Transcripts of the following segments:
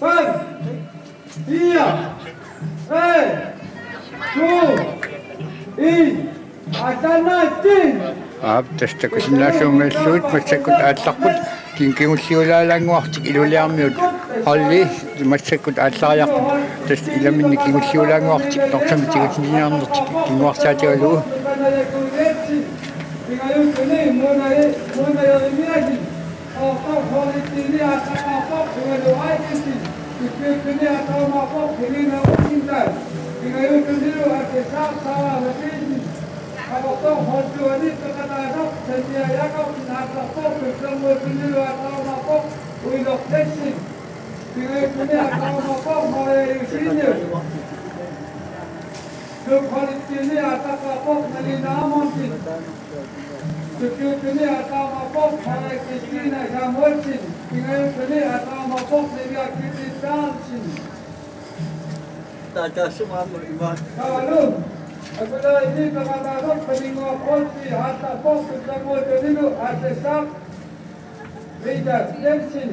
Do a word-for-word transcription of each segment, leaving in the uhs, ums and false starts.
Fem, fire, tre, to, en. Atanatsin. Aap, tassa takusinnaasuunngilluit massakkut aallarput, kin-, kingulliulaalaannguartik iluliarmiut holdi massakkut aallariarput, tassa ilaminni kingulliulaannguartik torsami tigusinniarnertik kinguarsaatigalugu. Pingajuttunik Muna, Muna Jeremiassen, Qaqortorsuaq holdit tiini aallaqqaarpoq Ivalu Aakeldsen, syvogtyvenik aallaqqaarpoq Helena Rosenthal, pingajuttunilu aatsaat Sara Mathisen, Qaqortorsuaq holdit toogtyvenik peqataasoq Sanja Jakobsen aallarpoq, syvogtyvenik aallaqqaarpoq Uiloq Nielsen, pingajuttunik aallaqqaarpoq Maria Josefine. Klub holdit tiini aallaqqaarpoq Malene Amondsen. Syvogtyvenik aallaqqaarpoq Maria Kristina Samuelsen. Pingajuttunik aallaqqaarpoq Livia Kitty Carlsen. Taava taassuma aamma imaat. Taavalu akuleriinni peqataasoq Paninnguaq Olsvig aallarpoq, syvogtyvenilu aatsaat Rita Jensen.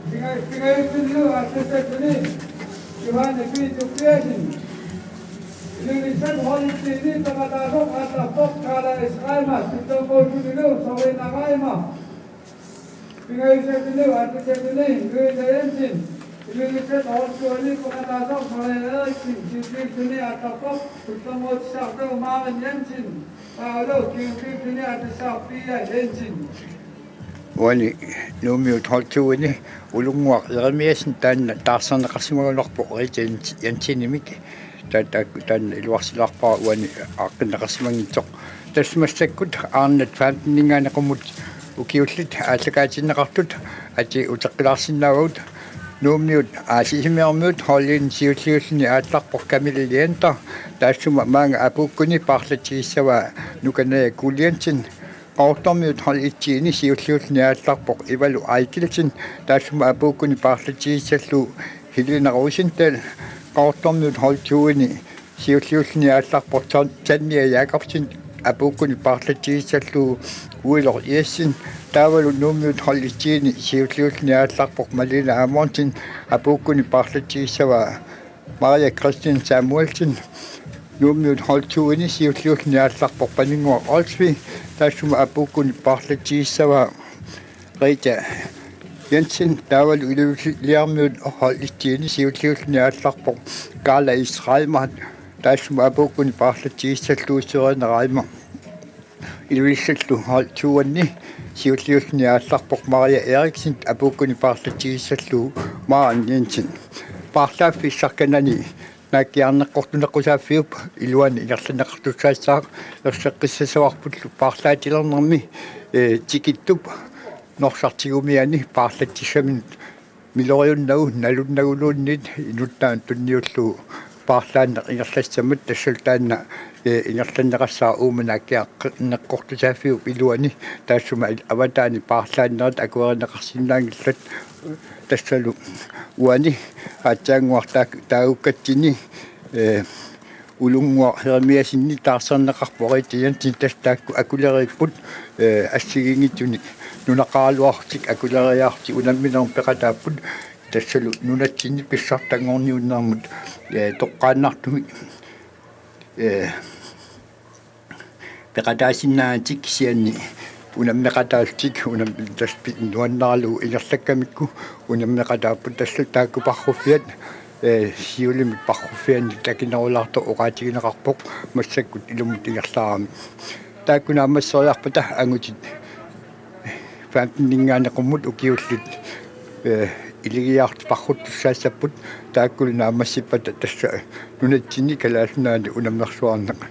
Pinga-, pingajuttunik aatsaat Johanne P. Tobiassen. Ilulissat holdit tiini peqataasoq aallarpoq Karla S. Reimer, syvogtyvenilu Sorina Reimer. Pingajussaatinilu aatsaat Louise Jensen. Ilulissat holdit toogtyvenik peqataasoq Maria Eriksen, syvogtyvenik aallarpoq syvogtyvenik Maren Jensen. Taavalu syvogtyvenik aatsaat Pia Jensen. Uani Nuummiut holdit toogtyvenik Ulunnguaq Jeremiassen taanna taarserneqarsimagunarpoq Rita Jens-, Jensenimik. Ta-, ta-, taanna iluarsilaarpara uani aaqqinneqarsimanngitsoq. Tassa massakkut arnat femteninngaanniit qummut ukiullit aallakaatinneqartut atii uteqqilaarsinnaavagut. Nuummiut A C C-miormiut holdini siulliulluni aallarpoq Camilla Liander, taassuma maanga apuukkuni paarlatsigissavaa Nuka Naja Kuul Jensen. Qaqortormiut holdit ettiini siulliulluni aallarpoq Ivalu Aakeldsen, taassuma apuukkuni paarlatsigissallugu Helena Rosenthal. Qaqortormiut holdit toini siulliulluni aallarpoq Tan-, Tanja Jakobsen, apuukkuni paarlatsigissallugu Uiloq Jessen. Taavalu Nuummiut holdit ettiini siulliulluni aallarpoq Malene Amondsen, apuukkuni paarlatsigissavaa Maria Kristin Samuelsen. Nuummiut holdit toini siulliulluni aallarpoq Paninnguaq Olsvig, taassuma apuukkuni paarlatsigissavaa Rita Jensen. Taavalu Ilulissaliarmiut holdit ettiini siulliulluni aallarpoq Karla S. Reimer, taassuma apuukkuni paarlatsigissallugu Sorina Reimer. Ilulissat holdit toini siulliulluni aallarpoq Maria Eriksen, apuukkuni paarlatsigissallugu Maren Jensen. Paarlaaffissaq kanani naakkiarneqqortuneqqusaaffiup iluani ingerlanneqartussaassaaq. Erseqqissassavarput paarlaatilernermi, ee, tikittup norsaq tigumiani paarlatsissaminut miloriunnagu nalunnaguluunniit inuttaanut tunniullugu paarlaanneq ingerlassammat, tassalu taanna, ee, ingerlanneqassaaq uuma naakkiarneqqortusaaffiup iluani, taassuma il-, avataani paarlaannerit akuerineqarsinnaanngillat. Tassalu uani aatsaannguaq taak-, taagukkatsinni, ee, Ulunnguaq Jeremiassenip taarserneqarpoq Rita Jensen, tassa taakku akuleriipput, ee, assigiinngitsunik nunaqaraluarlutik akuleriiaarlutik unamminermut peqataapput, tassalu nunatsinni pissartanngorniunnermut, ee, toqqaannartumik, ee, peqataasinnaanatik kisianni unammeqataallutik, unam-, tassa pi-, nuannaralugu ingerlakkamikku unammeqataapput, tassa taakku parruffiat, ee, siulimi parruffianni takinerulaartoq oqaatigineqarpoq massakkut ilumut ingerlaarami. Taakku naammasseriarpata angutit femteninngaanniit qummut ukiullit, ee, iligiiaartut parruttussaassapput, taakkulu naammassippata tassa nunatsinni Kalaallit Nunaanni unammersuarneq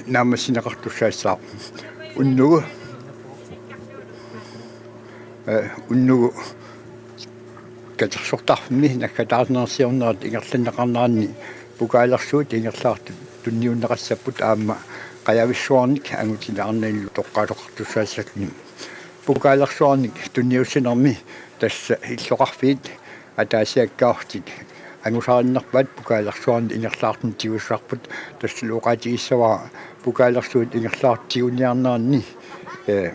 naammassineqartussaassaaq. Unnugu, ee, unnugu katersortarfimmi naggataarnersiornerat ingerlanneqarneranni pukaalersuut ingerlaartut tunniunneqassapput aamma qajavissuarnik angutineqarnanilu toqqaannartussaassalluni. Pukaalersuarnik tunniussinermi tassa illoqarfiit ataasiakkaarlutik angusarinnerpaat pukaalersuarnik ingerlaartunik tigussarput, tassalu oqaatigissavara pukaalersuut ingerlaartut tiguniarneranni, ee,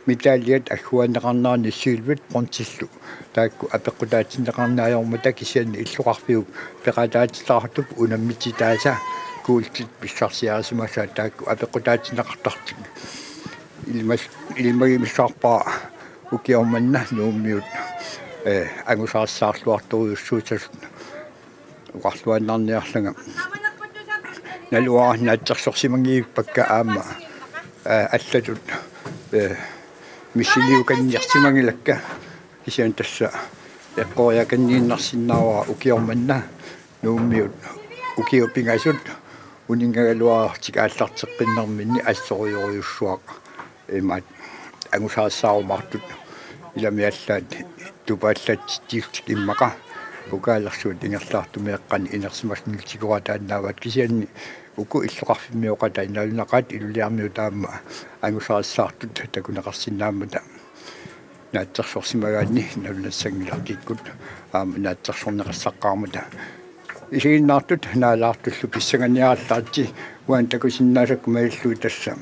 Medaljet agguaanneqarneranni sølvit bronzillu taakku apeqqutaatinneqarneq ajormata, kisianni illoqarfiup peqataatitaartup unammitsitaasa kuultit pissarsiarisimasaat taakku apeqqutaatinneqartartut. Ilimas-, ilimagimissaarpara ukioq manna Nuummiut, eh, angusarissaarluartorujussuusasut. Oqarluinnarniarlanga naluara naatsorsorsimanngivippakkit aamma, eh, allatut, eh, missiliukanniarsimanngilakka, kisianni tassa eqqoriakanniinnarsinnaavara ukioq manna Nuummiut ukiut pingasut uninngagaluartik aallarteqqinnerminni assorujorujussuaq. Imaat angusarissaarumaartut ilami allaat tupaallatsitsiutik immaqa pokaalersuut ingerlaartumeeqqani inersimasunillu tikoraataannaavaat, kisianni uku illoqarfimmioqataat nalunaqaat Ilulissarmiut aamma angusarissaartut takuneqarsinnaammata naatsorsorsimagaanni nalunassanngilaq kikkut aamma naatsorsorneqassaqqaarmata. Isiginnaartut naalaartullu pissanganiarallaritsi uani takusinnaasakka malillugit tassa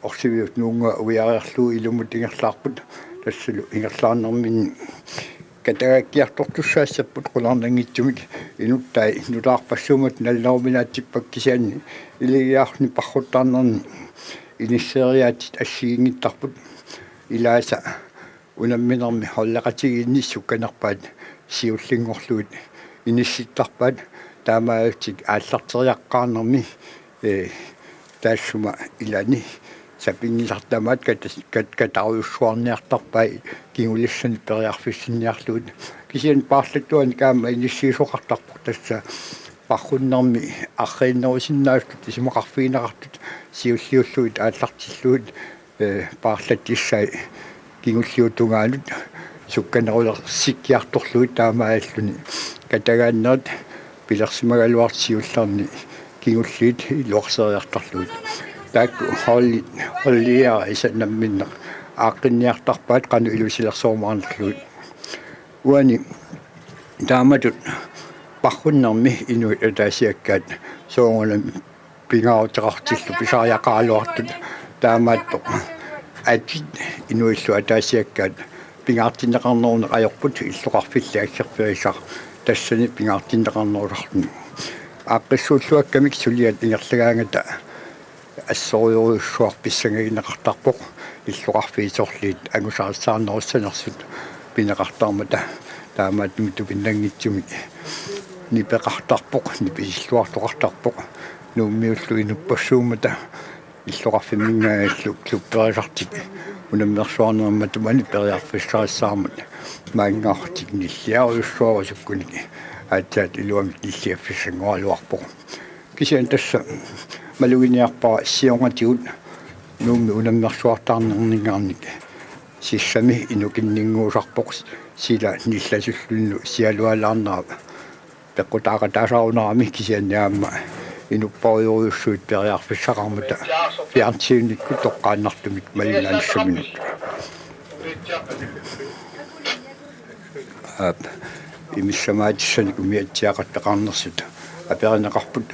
Orsiviup nuunga uiariarlugu ilumut ingerlaarput, tassalu ingerlaarnerminni katagakkiartortussaassapput qularnanngitsumik. Inuttai nutaarpassuummat nalleruminaatsippat, kisianni iligiarni parruttarnerni inisseeriaatsit assigiinngittarput. Ilaasa unamminermi holdeqatigiinni sukkanerpaat siullinngorlugit inissittarpaat, taamaalillutik aallarteriaqqaarnermi, ee, taassuma ilani sapinngisartut tamaat kata-, kat-, katarujussuarniartarpai kingulissani periarfissinniarlugit. Kisianni paarlaattuanik aamma inissiisoqartarpoq, tassa parrunnermi arriinnerusinnaasutut isumaqarfigineqartut siulliullugit aallartillugit, ee, paarlatsissai kingulliup tungaanut sukkanerulersikkiartorlugit, taamaalilluni katagaannerit pilersimagaluartut siullerni kingulliit iluarseriartorlugit. Taakku holdi-, holdiara isa namminneq aaqqinniartarpaat qanoq ilusilersorumaarnerlugit. Uani taamatut parrunnermi inuit ataasiakkaat soorunami pingaaruteqartillu pisariaqaraluartut, taamaattoq atit inuillu ataasiakkaat pingaartinneqarneruneq ajorput illoqarfilli aggerfigissaq, tassani pingaartinneqarnerusarluni. Aaqqissuulluakkamik suliat ingerlagaangata assorujorujussuaq pissangagineqartarpoq illoqarfiit sorliit angusarissaarnerussanersut pineqartarmata, taamaattumik tupinnanngitsumik nipeqartarpoq, nipisilluartoqartarpoq Nuummiullu inuppassuummata illoqarfimminngaanniillu klubberisartik unammersuarneq matumani periarfissarissaarmat maanngaartik nilliarujussuarusukkunik aatsaat iluamik nilliaffissanngoraluarpoq. Kisianni tassa maluginiarpara siornatigut Nuummi unammersuartaarnerninngaanniit sissami inukinninnguusarpoq, sila nillasullunilu sialualaarnera peqqutaaqataasarunarami, kisianni aamma inupparujorujussuit periarfissaqarmata fjernsynikkut toqqaannartumik malinnaanissaminnut. Aap, imissamaatissanik umiatsiaaqatit peqarnersut aperineqarput.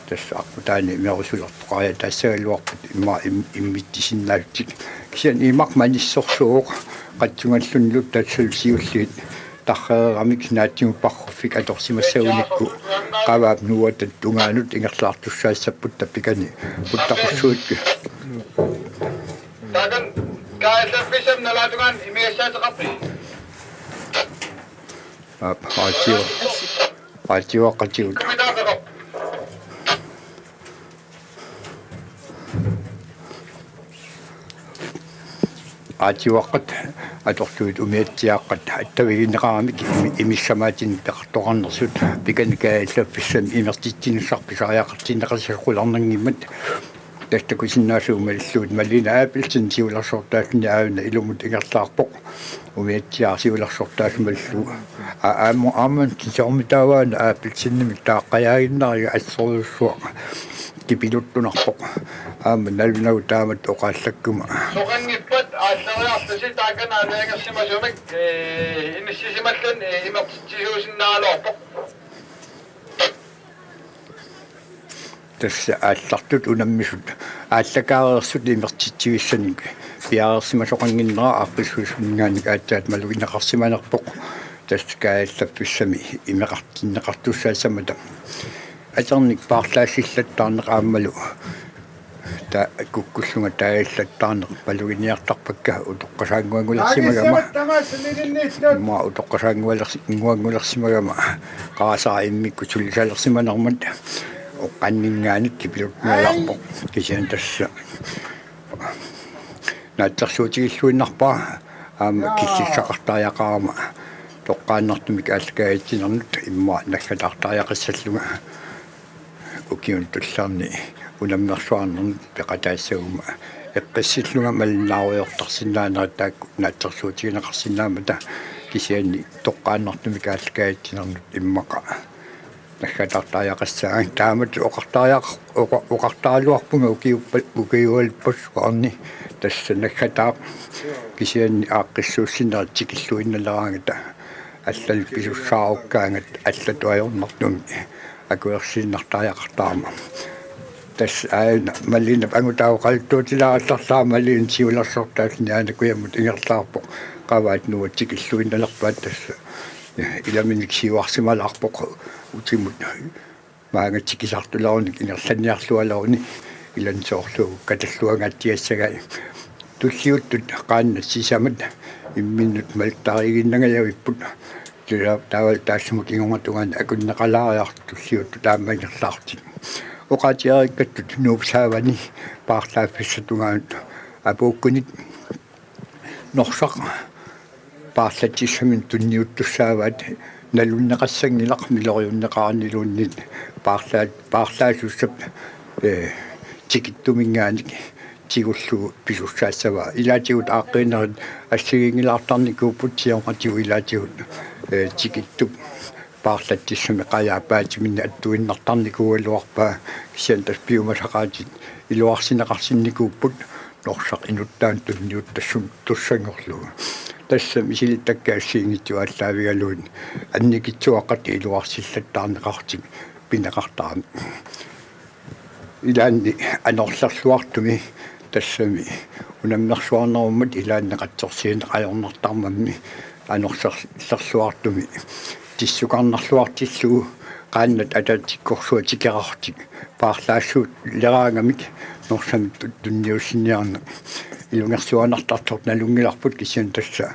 Tassa aqqutaani imerusulertoqariataassagaluarput immaqa im-, immitsisinnaalluni. Kisianni imaq manissorsuuvoq qatsungallunilu, tassalu siulliit tarrereeramik naatsigut parruffik atorsimassagunikku qavaap nuuata tungaanut ingerlaartussaassapput tappikani puttaqussuit. Takan kaallappisam nalaatungaan imigassaateqarpit? Aap, aatio. Aatioqatigut. Aatioqqat atorlugit umiatsiaaqqat attavigineqaramik imi-, imissamaatinnik peqartoqarnersut pikani kaallaffissamik imertitsinissaq pisariaqartinneqassasoq qularnanngimmat. Tassa takusinnaasavut malillugit Malene Abelsen siulersortaasunit aajuna ilumut ingerlaarpoq. Umiatsiaaq siulersortaasoq malillugu. A-, aamma, aamma soormitaava Abelsenimik taaqqajaaginnariga, assorujussuaq kipiluttunarpoq. Aamma nalunagu taamatut oqaallakkuma. Soqanngippat aallariarlusi taakani aalajangersimasumik, ee, inissisimalluni, ee, imertitsisuusinnaagaluarpoq. Tassa aallartut unammisut aallakaareersut imertitsivissanik piareersimasoqannginnera aaqqissuussuninngaanniit aatsaat malugineqarsimanerpoq, tassa kaajallaffissami imeqartinneqartussaassammata. Aternik paarlaassillattaarneq aammalu ta-, kukkullunga taajallattaarneq maluginiartarpakka utoqqasaannguanngulersimagama. Immaqa utoqqasaanngualersi-, -nguanngulersimagama qarasaaq immikkut sulisalersimanermat oqqanninngaanniit kipiluttualaarpoq, kisianni tassa naatsorsuutigilluinnarpara aamma killissaqartariaqarama toqqaannartumik aallakaatitsinernut immaqa naggataartariaqassallunga ukiuni tulliini unammersuarnernut peqataassaguma eqqissillunga malinnaarujoortarsinnaanerat taakku naatsorsuutigineqarsinnaammata, kisianni toqqaannartumik aallakaatitsinernut immaqa naggataartariaqassaanga. Taamatut oqartariaq-, oqa-, oqartaraluarpunga ukiuppa-, ukiualippassuarni tassa naggataaq, kisianni aaqqissuussinerit tikilluinnaleraangata allanut pisussaarukkaangat allatut ajornartumik akuersiinnartariaqartarama. Tassa aajuna Malinap angutaavoq oqaluttuutilaarallarlaa, Malin siulersortaallugu aana kujammut ingerlaarpoq, qavaat nuua tikilluinnalerpaat tassa ilaminik siuarsimalaarpoq utimut maanga tikisartulerunik ingerlanniarlualeruni, ilani soorlu katalluangaatsiassagai. Tulliuttut qaannat sisamat imminnut malittariiginnangajavipput. Tassa taavalu taassuma kingornatungaani akunneqalaariartut tulliuttut aamma ingerlaartut. Oqaatigereerikkattut Nuup saavani paarlaaffissap tungaanut apuukkunit Norsaq paarlatsissaminut tunniuttussaavaat, nalunneqassanngilaq miloriunneqaraniluunniit paarlaa-, paarlaassussap, ee, tikittuminngaanniit tigullugu pisussaassavaa. Ilaatigut aaqqiinerit assigiinngilaartarnikuupput, siornatigut ilaatigut, ee, tikittup paarlatsissami qajaa paatiminni attuinnartarnikuugaluarpaa, kisianni tassa piumasaqaatit iluarsineqarsinnikuupput Norsaq inuttaanut tunniuttassun-, -tussanngorlugu. Tassa misilittakkat assigiinngitsut aallaavigalugit annikitsuaqqat iluarsillattaarneqartik pineqartarami. Ilaanni anorlerluartumi, tassami unammersuarnerummat ilaanni qatsorsiineq ajornartarmammi anorlerluartumi tissukarnerluartillugu qaannat atatikkorsuaq tikerartik paarlaassuuleraangamik Norsamut tu-, tunniussiniarneq ilungersuanartartoq nalunngilarput, kisianni tassa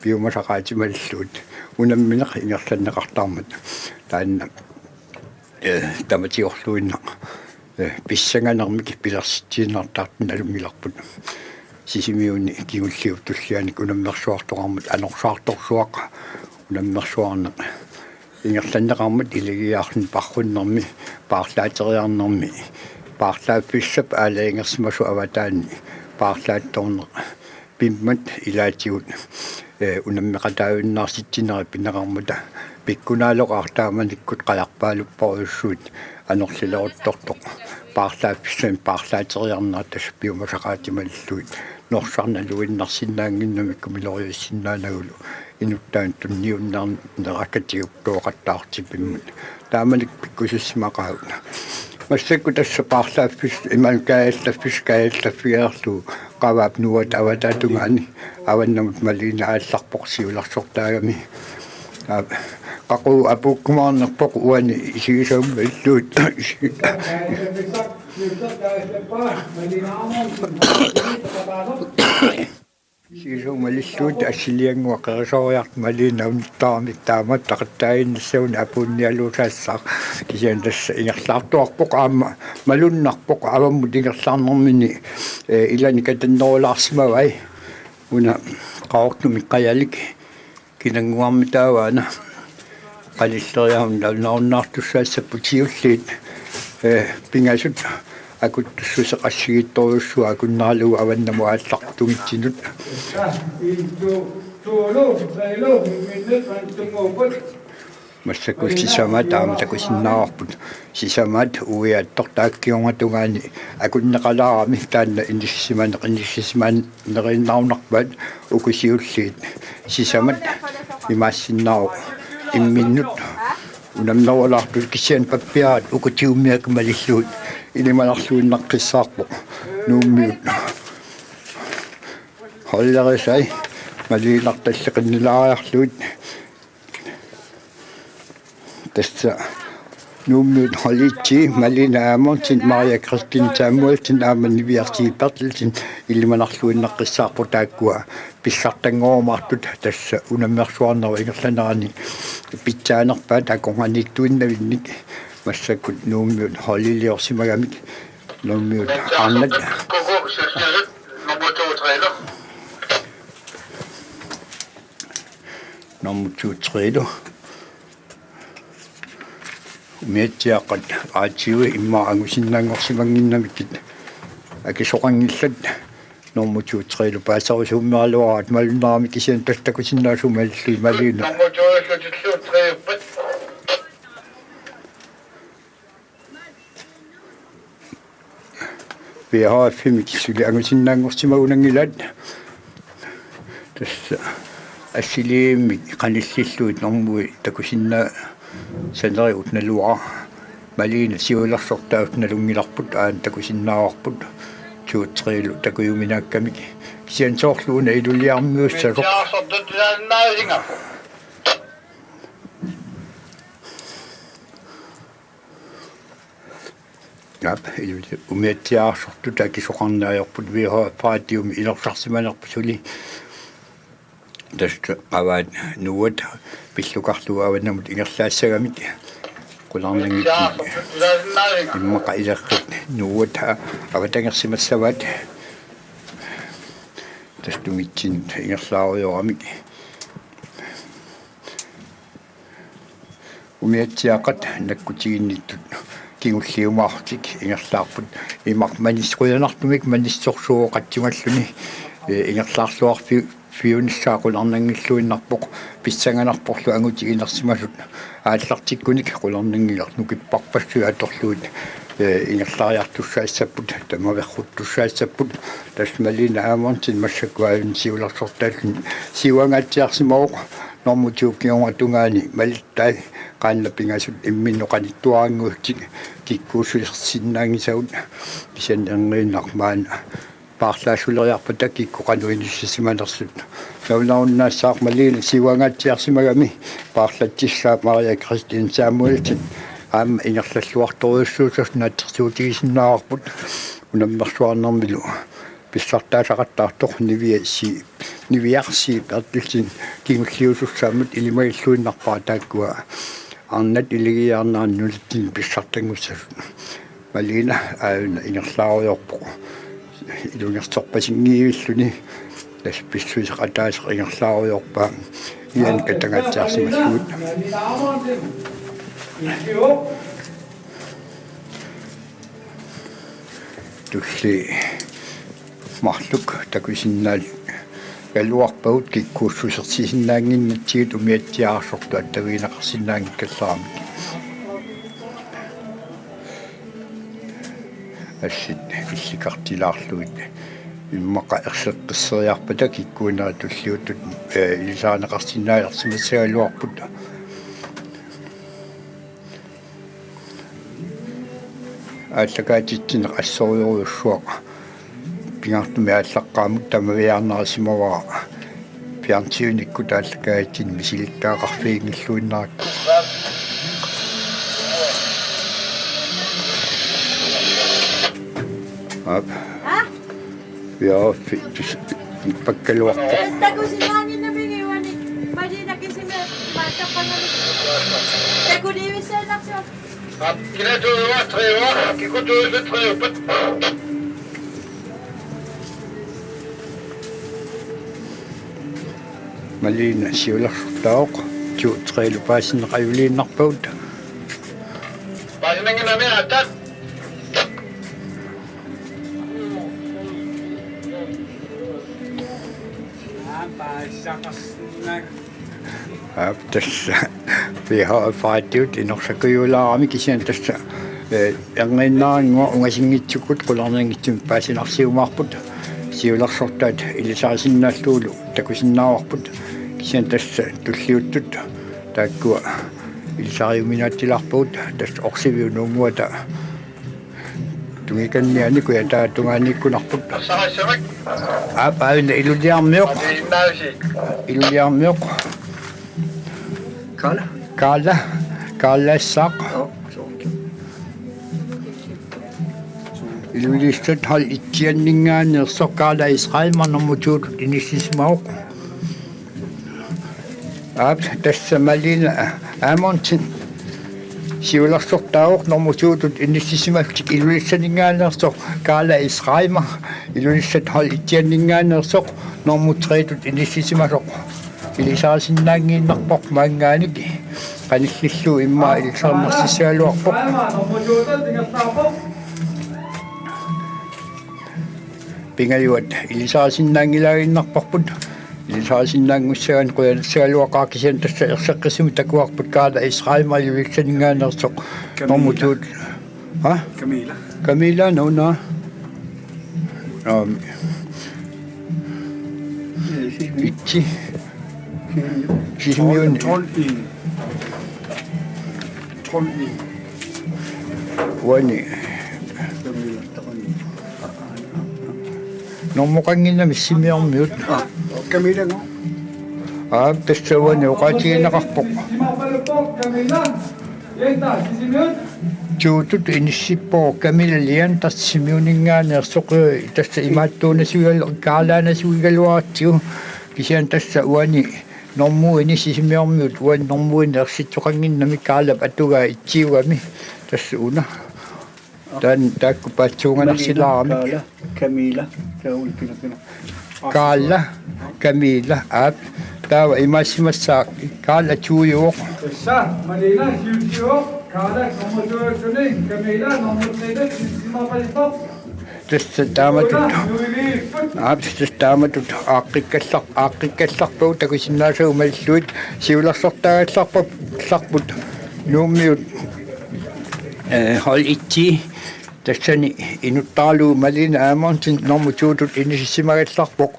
piumasaqaatit malillugit unammineq ingerlanneqartarmat taanna, ee, tamatiorluinnaq, ee, pissanganermik pilersitsiinnartartoq nalunngilarput. Sisimiuni kingulliup tulliani unammersuartoqarmat anorsaartorsuaq unammersuarneq ingerlanneqarmat ilagiarluni parrunnermi, paarlaateriarnermi, paarlaaffissap aalajangersimasoq avataani paarlaattoorneq pimmat ilaatigut, ee, unammeqataavinnaarsitsineri pineqarmata pikkunaaloqaaq taamanikkut qajarpaalupparujussuit anorlileruttortoq paarlaaffissami paarlaateriarnerat, tassa piumasaqaatit malillugit Norsaq naluinnarsinnaannginnamikku miloriussinnaanagulu inuttaanut tunniunnernerakatigut tooqattaartipimmat. Taamanikkut pikkusissimaqaagut. Massakkut tassa paarlaaffis-, imaluunniit kaajallaffis-, kaajallaffigereerlugu qavaap nuuata avataatungaani avannamut Malina aallarpoq siulersortaagami. Aa, qaqugu apuukkumaarnerpoq uani isigisagummi illuit. Isigisagummi illuit assiliannguaq qerisoriartoq Malina unnuttaramik taama taqattaaginnassagunik apuunnialuusaassaaq, kisianni tassa ingerlaartuarpoq aamma malunnarpoq avammut ingerlaarnermini, ee, ilani katannerulaarsimavai. Una Qaqortumik qajalik kinannguarmi taavaana qanilleriarluni nalunarunnaartussaassapput siulliit, ee, pingasut akuttussuseq assigiittorujussuaq akunneralugu avannamut aallartungitsinut. Massakkut sisamaat aamma takusinnaavarput. Sisamaat uiaattoq taakku kingornatungaani akunneqalaarami taanna inissisimaneq, inissisimaneq neriinnarunarpaat uku siulliit. Sisamat imaassinnaavoq imminnut unammerulaartut, kisianni pappiarat uku tigummiakkut malillugit ilimanarluinnaqqissaarpoq Nuummiut. Holderisai, Malina talliqinnilaariarlugit. Tassa Nuummiut holdit: Malina Amundsen, Maria Kristin Samuelsen aamma Niviaq C. Berthelsen ilimanarluinnaqqissaarput, taakkua pissartanngorumaartut. Tassa unammersuarnerup ingerlanerani pitsaanerpaat akornanniittuinnavinnik. Massakkut Nuummiut holdiliorsimagamik, Nuummiut arnat. Nummer to-tre-lu. Nummer to-tre-lu. Umiatsiaaqqat aatsaat immaqa angusinnaanngorsimannginnamikkit akisoqanngillat. Nummer to-tre-lu paaserisuummeraluaraat malunnaarami, kisianni tassa takusinnaasumik malillugit Malina. Nummer to-tre-lu. V H F-imik suli angusinnaanngorsimagunanngilaat. Tassa assiliivimmik qanillillugit normui takusinnaasanerit naluara. Malina siulersortaasoq nalunngilarput, aana takusinnaavarput to-tre-lu takujuminaakkamik. Kisianni soorlu una iluliarmiussasoq. Aap, ilu-, umiatsiaarsortut akisoqarneq ajorput, V H F-imi ilersarsimanerput suli. Tassa avaat nuuata pillukarlugu avannamut ingerlaassagamik. Qularnanngitsumik immaqa ileqqit nuuata avatangersimassavaat. Tassa tungitsinnut ingerlaarujoramik. Umiatsiaaqqat nakkutiginnittut kingulliumaarlutik ingerlaarput. Imaq manis-, qujanartumik manissorsuuvoq qatsimalluni, ee, ingerlaarluarfi-, fiunissaa qularnanngilluinnarpoq, pissanganarporlu angutiginersimasut aallartikkunik qularnanngilaq nukipparpassuit atorlugit, ee, ingerlariartussaassapput, tamaverruttussaassapput. Tassa Malina Amundsen massakkut aajuna siulersortaallutik siuangaatsiarsimavoq. Normu to kingorna tungaani malittai qaannat pingasut imminnut qanittuarannguutik kikkuussusersinnaanngisagut, kisianni erniinnaq maanna paarlaassuleriarpata kikkut qanoq inissisimanersut. Nalunarunnaassaaq Malina siuangaatsiarsimagami paarlatsissaaq Maria Kristin Samuelsen aamma ingerlalluartorujussuusoq naatsorsuutigisinnaavarput, unammersuarnermilu pissartaasaqattaartoq Niviaq C. Niviaq C. Berthelsen kingulliusussaammat ilimagilluinnarpara, taakkua arnat ilagiiaarneranni nunatsinni pissartanngussasut. Malina aajuna ingerlaarujoorpoq ilungersorpasinngivilluni. Tassa pissuseq ataaseq ingerlaarujoorpaa, ian katangaatsiarsimallugit. Tulliit marluk takusinnaagaluarpagut kikkuussusersisinnaannginnatsigit umiatsiaarsortut attavigineqarsinnaanngikkallaramik. Assit illikartilaarlugit immaqa erseqqisseriarpata kikkuunerit tulliuttut, ee, ilisarineqarsinnaalersimassagaluarput. Aallakaatitsineq assorujussuaq pingaartumik aallaqqaammut tamaviaarnarisimavara. Fjernsynikkut aallakaatitsinni misilittagaqarfiginngilluinnarakku. Aap. Aa? Ja, fi-, fis-, pakkaluarpoq. Takusinnaannginnamigit uani Malina kisimi maatsaqqanngami. Takuliivissaannarsivoq. Aap, kina tuuva, triva, kikkutuusu triuppat. Malina siulersortaavoq, to-tre-lu paasinneqajuliinnarpagut. Paasinnaannginnami aatsaat. Aap, tassa V H F-raatiut inorsakkujuulaarami, kisianni tassa, ee, erniinnarannguaq ungasinngitsukkut qularnanngitsumik paasinarsiumaarput. Siulersortaat ilisarisinnaallugu takusinnaavarput. Kisianni tassa tulliuttut taakkua ilisariuminaatsilaarpagut, tassa Orsiviup Nuummuata Tungikanniani kujataatungaaniikkunarput. Aap, aajuna Iluliarmioq. Iluliarmioq. Kaala. Kaala. Kaala Issaaq. Joo, suu. Ilulissat hold et-ianninngaanneersoq Kaala Israelmar nummer to-tut inissisimavoq. Aap, tassa Malene Amundsen siulersortaavoq nummer to-tut inissisimallutik Ilulissaninngaanneersoq Kaala Israelmar Ilulissat hold et-ianninngaanneersoq nummer tre-tut inissisimasoq. Ilisarisinnaanngiinnarpoq maanngaanniit qanillillugu immaqa ilisarnersissagaluarpoq. Pingajuat ilisarisinnaanngilaannarparput. Ilisarisinnaanngussagaanni qujanassagaluaqaaq kisianni tassa erseqqissumik takuarput Kaala Israelmar Ilulissaninngaanneersoq. Kamila. Nummer to. Ha? Kamila. Kamila, no, no. Um, Itsi. Sisimiuni. Tolv en. Tolv en. Uani. Normoqannginnami Sisimiormiut. Ah, Kamila ngo. Aa, tassa uani oqaatigineqarpoq. To-tut inissippoq Kamila Lianter Sisimiuninngaanneersoq, tassa imaattuunasuigalu-, kaalaanasuigaluaratsigu kisianni tassa uani normuini Sisimiormiut uani normuini ersittoqannginnami Kaalap atugaa itsiugami tassa una. Taanna taakku paatsuunganarsilaarami. Kaala, Kamila, Kaul, pina, pina. Kaala, Kamila, aap. Taava imaassimassaaq Kaala tuujuvoq. Tassa, Malene siusiuvoq, Kaala nummer to-tuni, Kamila nummer tre-tut inissisimapalippoq. Tassa taamatut. Aap, tassa taamatut aaqqikkallar-, aaqqikkallarpagut takusinnaasagut malillugit siulersortaagallarpa-, -llarput Nuummiut, eh, hold et-i tassani inuttaralugu Malene Amundsen nummer to-tut inissisimagallarpoq.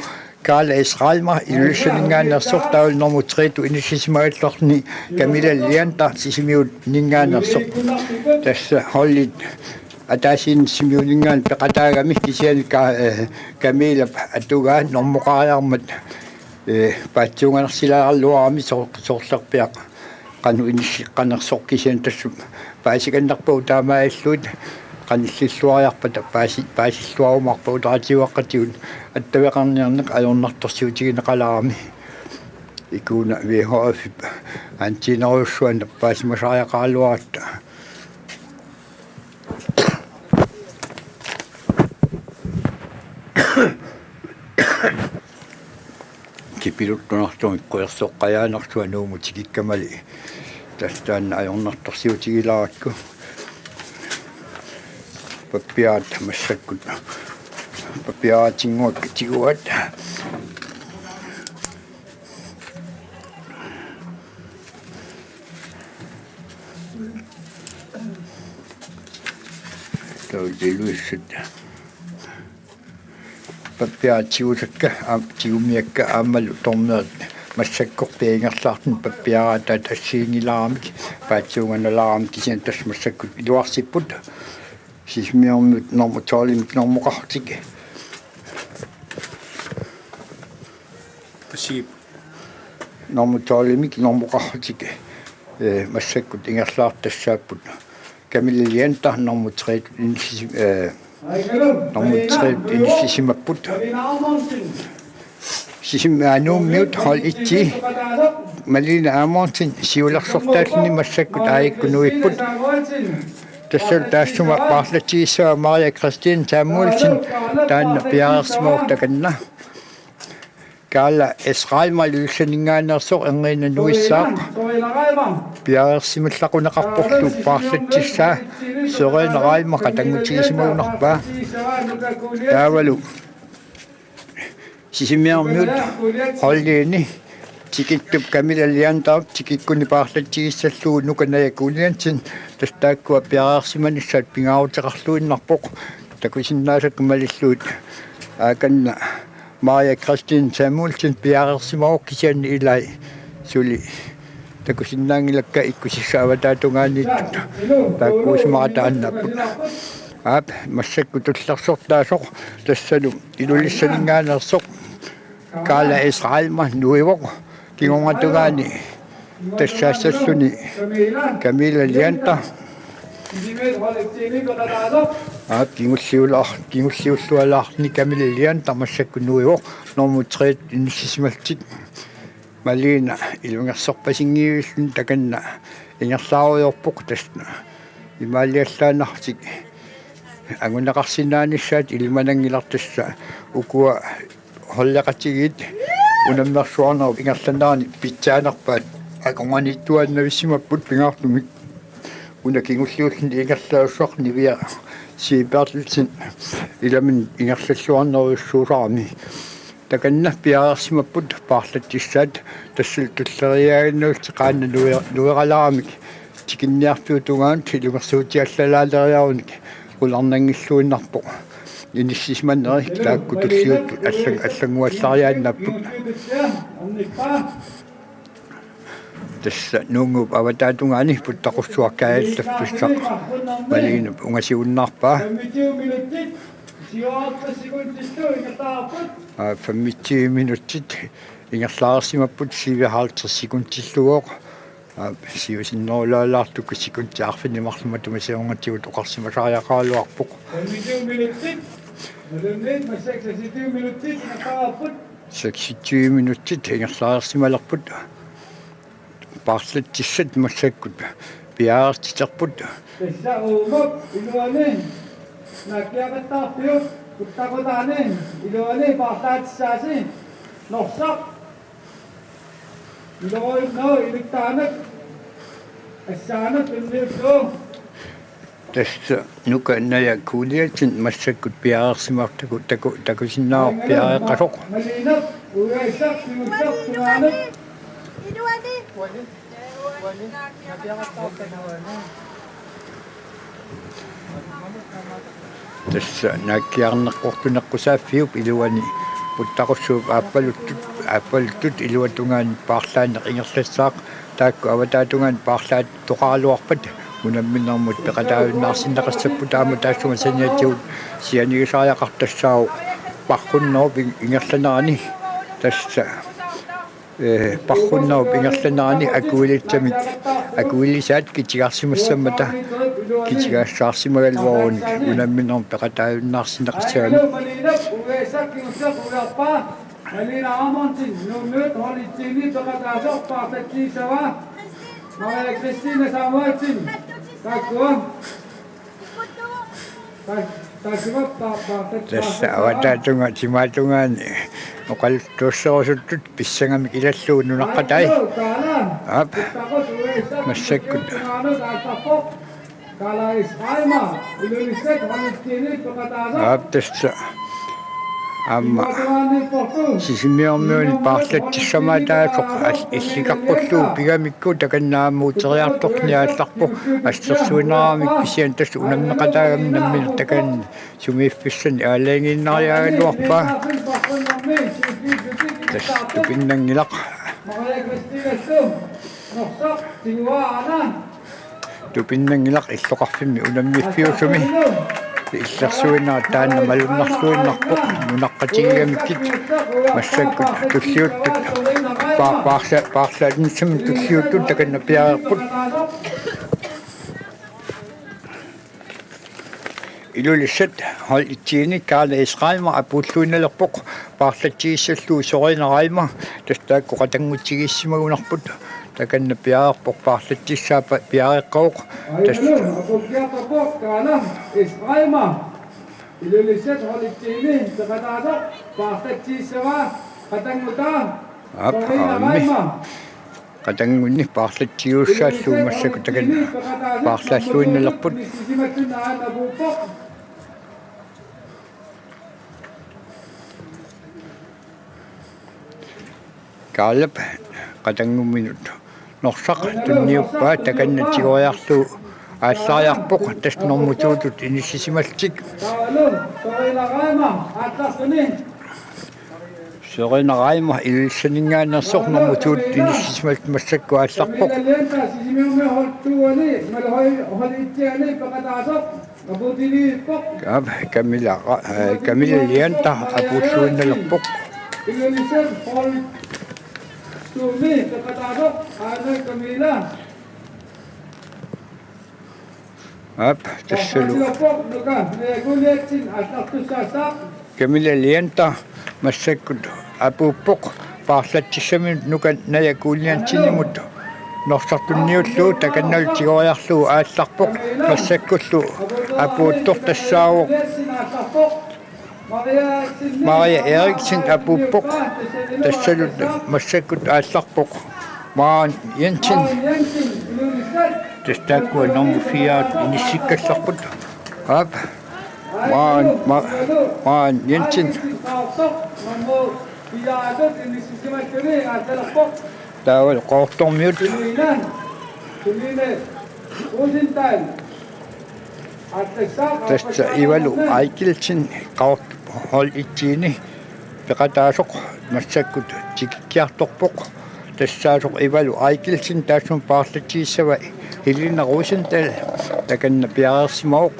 Kaala Israelmar Ilulissaninngaanneersoq taavalu nummer tre-tut inissisimagallarluni Kamila Lianter Sisimiuninngaanneersoq. Tassa holdit ataasiinnaq Sisimiuninngaanniit peqataagami kisianni Ka-, eh, Kamilap atugaa normoqariarmat, eh, paatsuunganarsilaaraluarami sor-, sorlerpiaq qanoq inisseqqanersoq kisianni tassa paasikannerpagut taamaalillugit qanillilluariarpata paasi-, paasilluarumaarpagut raatiuaqqatigut attaveqarniarneq ajornartorsiutigineqalaarami. Ikuuna V H F-ip antiinerujussuanut nappaasimasariaqaraluaratta. Kipiluttunartumik quersoqqajaanersuaq Nuummut tikikkamali tassa taanna ajornartorsiutigilaarakku. Pappiaat massakkut. Pappiaatinnguakka tiguaat. Tautiluissat. Pappiaat tigusakka, aam-, tigumiakka aammalu tormerit massakkorpiaq ingerlaartut pappiaaraataat assigiinngilaaramik, paatsuunganalaaramik kisianni tassa massakkut iluarsipput. Sisimiormiut normu tolvimik normoqarlutik. Pasiip. Normu tolvimik normoqarlutik, eh, massakkut ingerlaartut tassaapput. Kamila Lianter nummer tre-tut inissi-, eh, nummer tre-tut inissisimapput. Sisimiut Nuummiut hold et-i Malene Amundsen siulersortaalluni massakkut aajuku nuipput. Tassalu taassuma paarlatsigissavaa Maria Christine Samuelsen taanna piareersimavoq takanna. Kaala Israelmar Ilulissaninngaanneersoq erniinnaq nuissaaq. Piareersimallaquneqarporlu paarlatsissaa Søren Reimer qatanngutigisimavunarpaa. Taavalu Sisimiormiut holdiini tikittup Kamila Lianterip tikikkuni paarlatsigissallugu Nuka Naja Kuliansen tassa taakkua piareersimanissaat pingaaruteqarluinnarpoq takusinnaasakka malillugit. Aakanna Maria Christine Samuelsen piareersimavoq kisianni ilai suli takusinnaanngilakka ikkusissat avataatungaaniittut taakkuusimaartut taannaapput. Aap, massakkut tullersortaasoq tassalu Ilulissaninngaanneersoq Kaala Israelma nuivoq, kingornatungaani tassaassalluni Camilla Lianta. Aap, kingulliulaar-, kingulliullualaarluni Camilla Lianta massakkut nuivoq, nummer tre inissisimallutik. Malene ilungersorpasinngivilluni takanna ingerlaarujoorpoq, tassa imaaliallaannarlutik anguneqarsinnaanissaat ilimananngilaq, tassa ukua holdeqatigiit unammersuarnerup ingerlanerani pitsaanerpaat akornanniittuaannavissimapput pingaartumik. Una kingulliulluni ingerlasussaq Niviaq C. Berthelsen ilaminut ingerlalluarnerujussuusarami. Takanna piareersimapput paarlatissaat, tassalu tulleriiaaginnarlutik qaannat nuer-, nueralaaramik tikinniarfiup tungaanut ilungersuutiallalaaleriarunik qularnanngilluinnarpoq. Inissisimaneri taakku tulliuttut allan-, allannguallariaannaapput. Tassa Nuunnguup avataatungaani puttaqussuaq kaajallaffissaq Malenep ungasiunnaarpaa. Aa, femogtyve minutsit ingerlareersimapput syvoghalvtreds sekundillugu. Aa, siusinnerulaalaartukkut sekundit arfineq-marluk matuma siornatigut oqarsimasariaqaraluarpoq. Femogtyve minutsit. Seksogtyve minutsit ingerlareerput. Seksogtyve minutsit ingerlareersimalerput. Paarlatissat massakkut piareertiterput. Tassa uuma iluani naakkiaqattaarpiuk puttaqutaani iluani paarlaatissaasi. Norsaq. Iluani iluttaanak. Assaana tunniullugu. Tassa Nuka Naja Kuuliatsin massakkut piareersimaartuku taku-, takusinnaavoq piareeqqasoq. Tassa naakkiarneqqortuneqqusaaffiup iluani puttaqussuup aappaluttut, aappaluttut iluatungaani paarlaanneq ingerlassaaq. Taakku avataatungaani paarlaat toqaraluarpat unamminermut peqataajunnaarsinneqassapput, aamma taassuma saniatigut sianigisariaqartoq tassaavoq parrunnerup ing-, ingerlanerani. Tassa, ee, parrunnerup ingerlanerani akuilissamik, akuilisaat kitigarsimassammata kitigaassaarsimagaluarunik unamminermut peqataajunnaarsinneqassagami. Malene Amundsen, nummer et, hold et, Jimmy, peqataasoq paarlatsiissavaa. Maria Christine Samuelsen, taakkua. Ta-, taassuma pa-, pa-, pa-, Tassa avataatunga timaatungaani oqaluttuusserusuttut pissangamik ilallugu nunaqqatai. Aap. Massakkut. Aap, tassa. Aamma Sisimiormiuni paarlatsissamaataasoq al-, illikaqqullugu pigamikku takanna aamma uteriartorneq aallarpoq, assersuinnarmik kisianni tassa unammeqataagami nammineq takanna sumiiffissannik aalajangiinnariaagaluarpaa. Tassa tupinnanngilaq. Tupinnanngilaq illoqarfimmi unammiffiusumi. Illersuinnaq taanna malunnarluinnarpoq nunaqqatigigamikkit. Massakkut tulliuttut pa-, paarla-, paarlaannissamik tulliuttut takanna piareerput. Ilulissat hold et-iani Kaala Israelma apuulluinnalerpoq, paarlatsigissallugu Sorina Reimer, tassa taakku qatanngutigiissimagunarput, takanna piareerpoq paarlatsissaat pa-, piareeqqavoq, tassa. Aajuna apuukkiartorpoq Kaala Israelma. Ilulissat hold et-iani peqataasoq paarlatsissavaa qatanngutaa. Aap, Sorina aammi. Reimer. Qatanngunni paarlatsiussaallugu massakkut takanna paarlaalluinnalerput. Kaalap qatanngumminut norsaq tunniuppaa, takanna tigoriarlugu aallariarpoq, tassa normu to-tut inissisimallutik. Lorena Reimer Ilulissaninngaanneersoq nummer to-t inissisimallugu massakkut aallarpoq. Aap, Camilla Ra-, eh, Camilla Lianta apuulluinnalerpoq. Aap, tassalu Camilla Lianta massakkut apuuppoq, paarlatsissaminut Nuka Naja Kuuliansinimut norsartunniullugu takannalu tigoriarlugu aallarpoq, massakkullu apuuttoq tassaavoq Maria Eriksen apuuppoq, tassalu massakkut aallarpoq Maan Jensen. Tassa taakkua nummer fire inissikkallarput. Aap. Maan, Ma-, Maan Jensen. Taavalu Qoortormiut. Tassa Ivalu Aikelsen Qoort-, hold et-iini peqataasoq massakkut tikikkiartorpoq. Tassaasoq Ivalu Aikelsen, taassuma paarlatsigissavaa Helena Rosendahl, takanna piareersimavoq.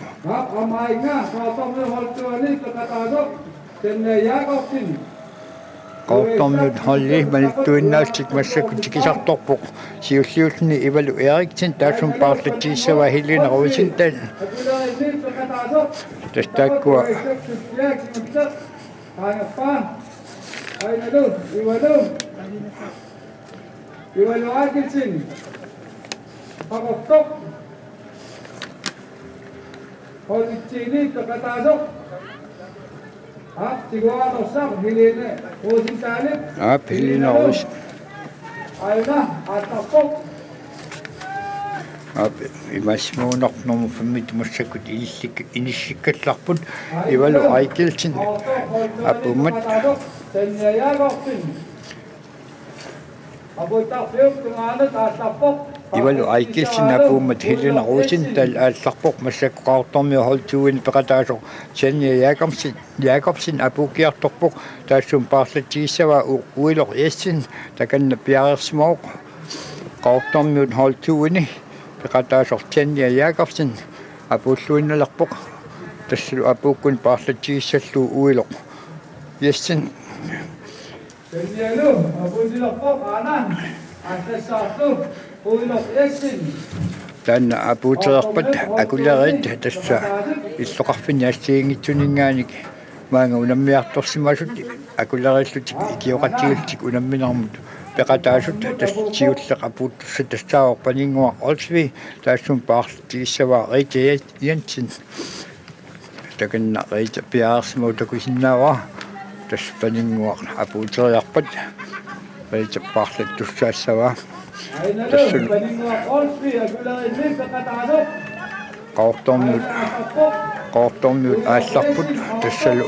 Qoortormiut holdi maluttuinnaallutik massakkut tikisartorpoq. Siulliulluni Ivalu Eriksen, taassuma paarlatsigissavaa Helena Rosendahl. Tassa taakkua. Ivalu Akilsen. Qaqortoq. Hold et-iini peqataasoq. Aap, tiguaanorsaq Helena Rosenthalip. Aap, Helena Ros-. Aina aallarpoq. Aap, imaassinnaavoq nummer fem-it massakkut inissikka-, inissikkallarput. Ivalu Aikelsen apuummat. Tanja Jakobsen. Ivalu Aikelsen apuummat Helena Rosendahl aallarpoq, massakkut Qoortormiut hold to-iini peqataasoq Tanja Jakobsen, Jakobsen apuukkiartorpoq, taassuma paarlatsigissavaa U-, Uiloq Jessen, takanna piareersimavoq. Qoortormiut hold to-iini peqataasoq Tanja Jakobsen apuulluinnalerpoq, tassalu apuukkuni paarlatsigissallugu Uiloq Jessen. Tanialu, apuutilerpoq aana, aallassaartoq, Uiloq Jessen. Taanna apuutereerpat akuleriit tassa illoqarfinni assigiinngitsuninngaanniit maanga unammiartorsimasut akuleriillutik ikioqatigiillutik unamminermut peqataasut, tassa siulleq apuuttussaq tassaavoq Paninnguaq Olsvig, taassuma paarlatigissavaa Rita Jensen. Takanna Rita piareersimavoq takusinnaavara. Tassa Paninnguaq apuuteriarpat Rita paarlattussaassavaa. Tassa Qoortormiut, Qoortormiut aallarput, tassalu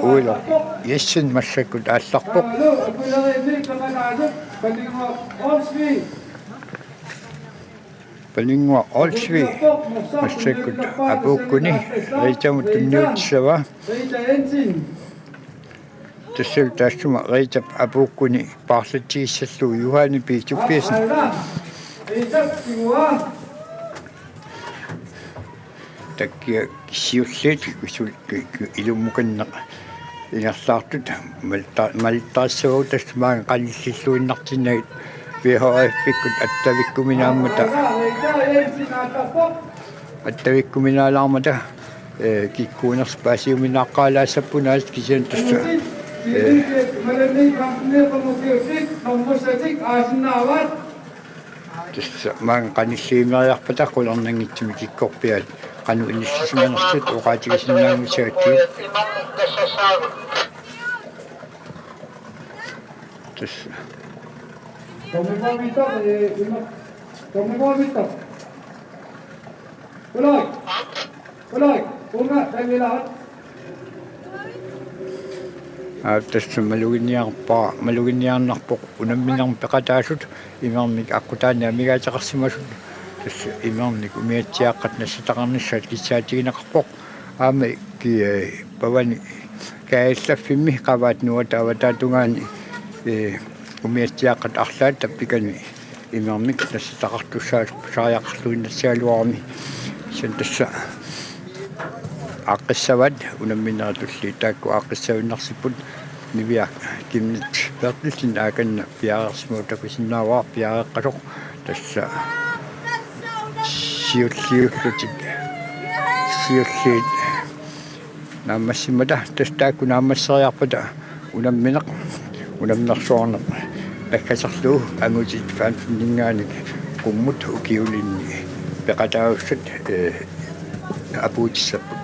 Uiloq Jessen massakkut aallarpoq. Paninnguaq Olsvig massakkut apuukkuni Ritamut tunniutissavaa. Tassalu taassuma Ritap apuukkuni paarlatsigissallugu Juhani P. Tobiassen. Takkia siulliit kusul-, ku-, ku-, ilummukanneq ingerlaartut malta-, malittarissavarput, tassa maanga qanillilluinnartinnagit V H F-ikkut attavikkuminaammata, attavikkuminaalaarmata, ee, kikkuunersut paasiuminaaqqaalaassapput aasiit, kisianni tassa, ee, tassa maanga qanilliimeriarpata qularnanngitsumik kikkorpiaat qanoq inissisimanersut oqaatigisinnaanngissagatsigit. Tassa. Tommy Bobby Top, eh, Tommy Bobby Top. Ulai. Ulai. Unga, Daniela. Aa, tassa maluginiarpa-, maluginiarnarpoq unamminermi peqataasut imermik aqqutaani amigaateqarsimasut. Tassa imermik umiatsiaaqqat nassataqarnissaat kissaatigineqarpoq. Aamma ki-, ee, pavani Kaajallaffimmi qavaat nuata avataatungaani, ee, umiatsiaaqqat arlaat tappikani imermik nassataqartussaasoq pisariaqarluinnassagaluarami. Kisianni tassa aaqqissavaat unammineratulli, taakku aaqqissavinnarsipput Niviaq Chemnitz Berthelsen, aakanna piareersimavoq, takusinnaavara piareeqqasoq, tassa siulliullutik, siulliit naammassimmata, tassa taakku naammasseriarpata unammineq, unammersuarneq naggaserlugu angutit femten-ingaanniit qummut ukiulinni peqataasussat, ee, apuutissapput.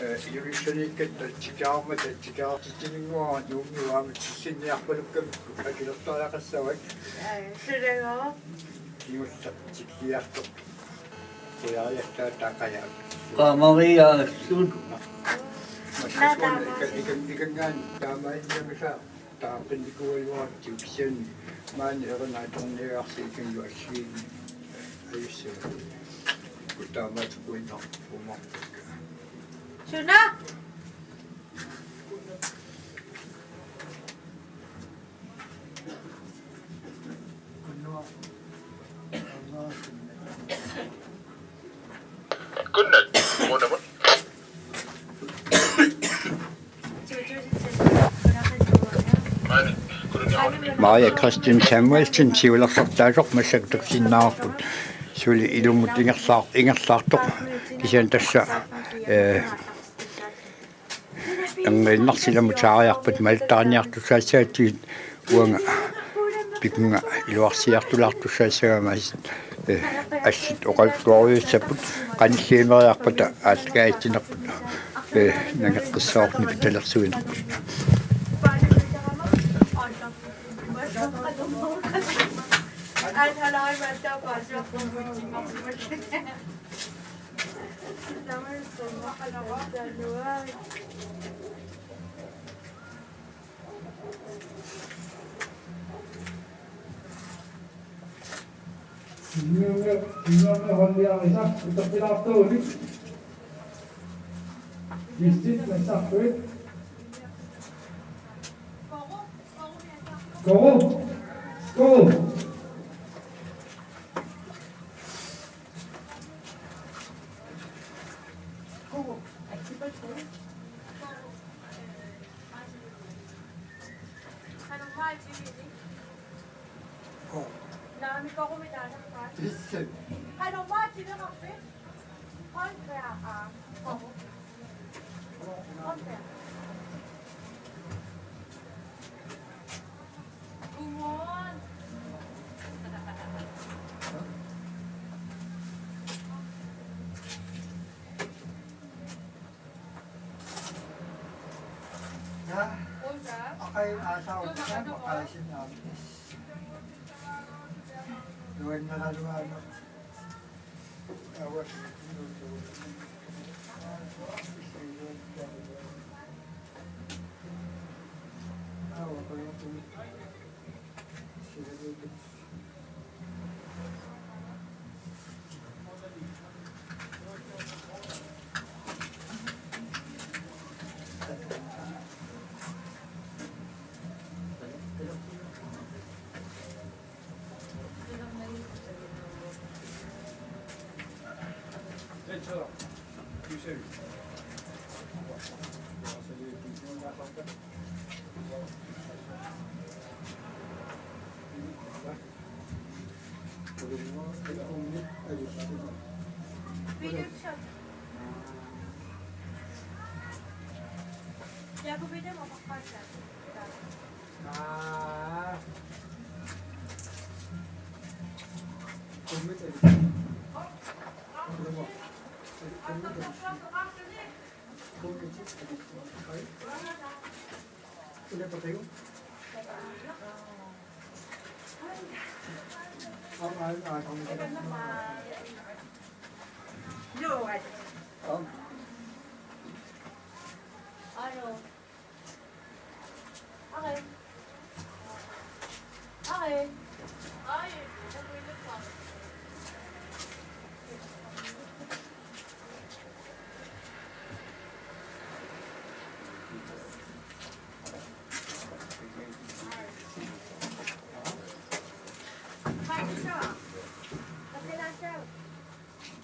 Ee, ilivitsiniikkatta tatigaarmata, tatigaartitsininnguara Nuummi aamma tillinniarpalukkamikku akilertariaqassavat. Aa, sulegaa. Kingulleq tikilliartoq. Qujariallaat taakkajaat. Qaamariaassut. Massakkut ika-, ika-, ikanngaanniit taamaaliorniarlugu taaqqinnikuugaluartut, kisianni maani erinaatorniagarsi ikanngullugu assigiinngitsut ajussavat. Kutaamaatikuinnarpugut. Suna? Kunnat, unamut. Maria Christine Samuelsen siulersortaasoq, massakkut takusinnaavarput suli ilumut ingerlaar-, ingerlaartoq, kisianni tassa, ee, erniinnarsilamut saariarpat malittariartussaassagatsigu, uanga pikunga iluarsiartulaartussaassagama, ee, assit oqaluttuarujussuupput, qanilliimeriarpata aallakaatitsinerput, ee, nangeqqissaarneq pitalersuinerput. Sinnguammi, sinnguammi holdiarisa uterpilaartuulik. Listit nassartuit. Koru. Koru.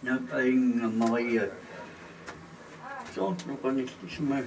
Napainga Maria. Soorlu qanillisima.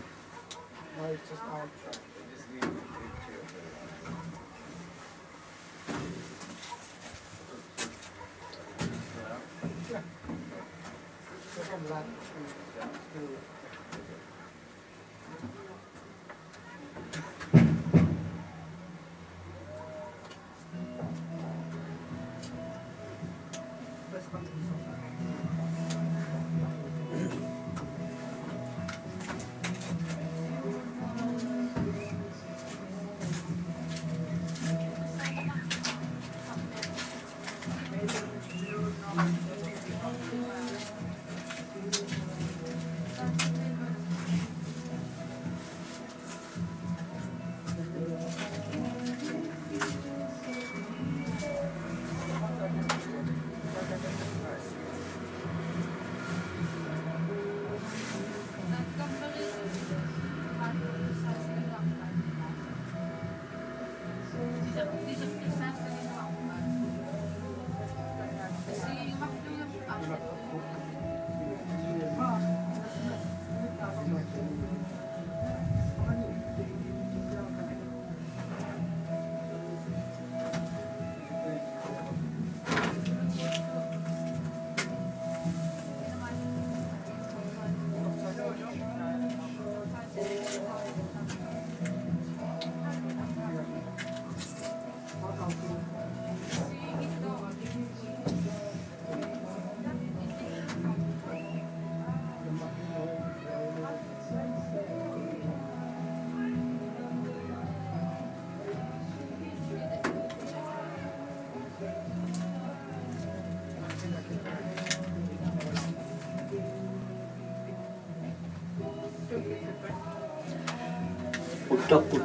Uttaqqut.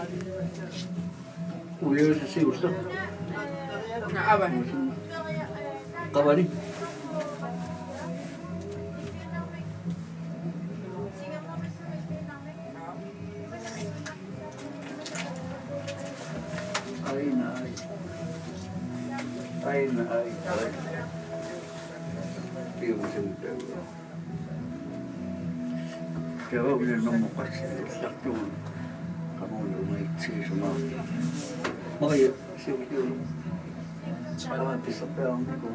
Uliusasiusta. Ava. Qavani. Aina ai. Aina ai. Ai. Piumasami taava. Taava una nummer qassi ullartuun. Qamuuna umaitsi suma. Maria siukiu. Suma pisappearniku.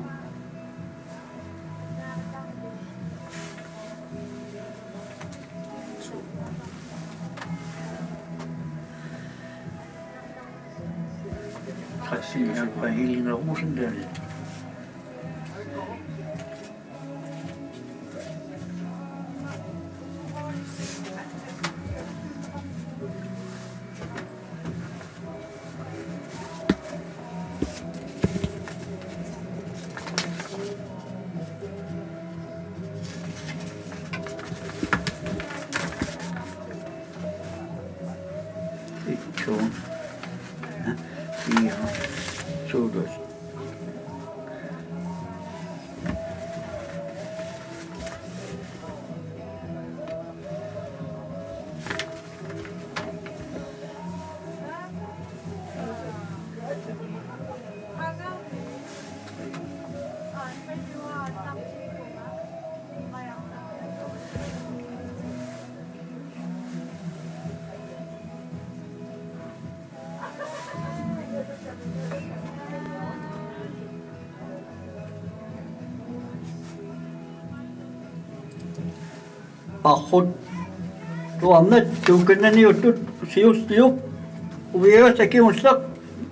Qassiinnarpa Helena Rosendahl. Itsuun. Ia. Suutus. Parrut. Tuarnat tuukkannaniuttut siulliup uiaasa kingulleq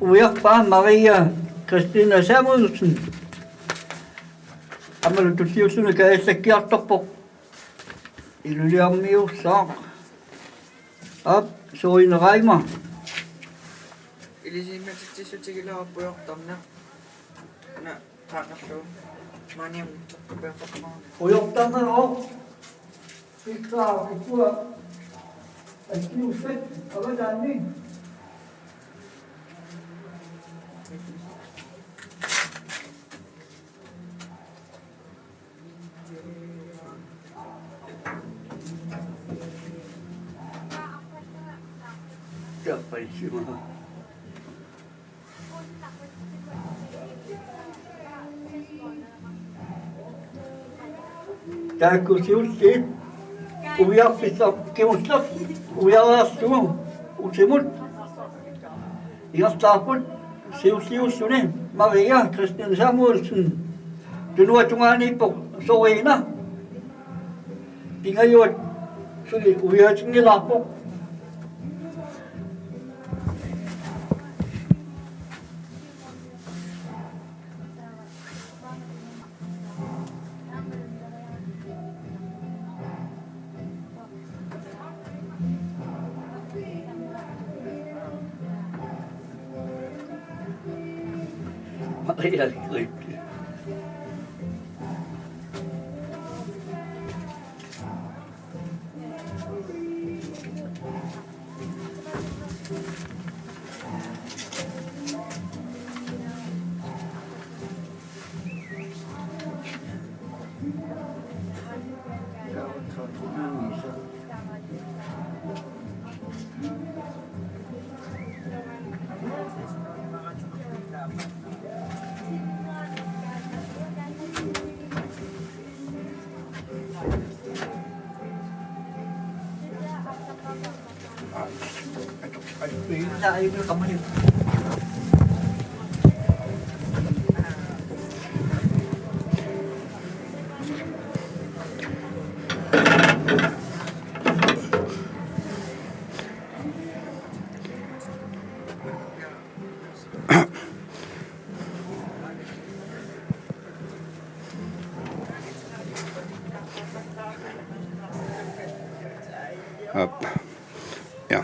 uiarpaa Maria Christina Samuelsen. Aammalu tulliulluni kajassakkiartorpoq Ilulissarmiussaaq. Aap, Sørine Reimer. Ilisimatitsissutigilaarpoq ujartarneq. Una qaangerlugu. Maaniam toqqipiaqarpara. Ujartarneq. Ikkaa, ikkua. Akkiussat, avataanni. Tapaissima. Taakku siulliit uiarpissaq kingulleq uiariarlugu usimut ingerlaarput siulliulluni Maria Christine Samuelsen. Tunuatungaaniippoq Sørine. Pingajuat suli uiaatinngilaarpoq. Aap. Ja.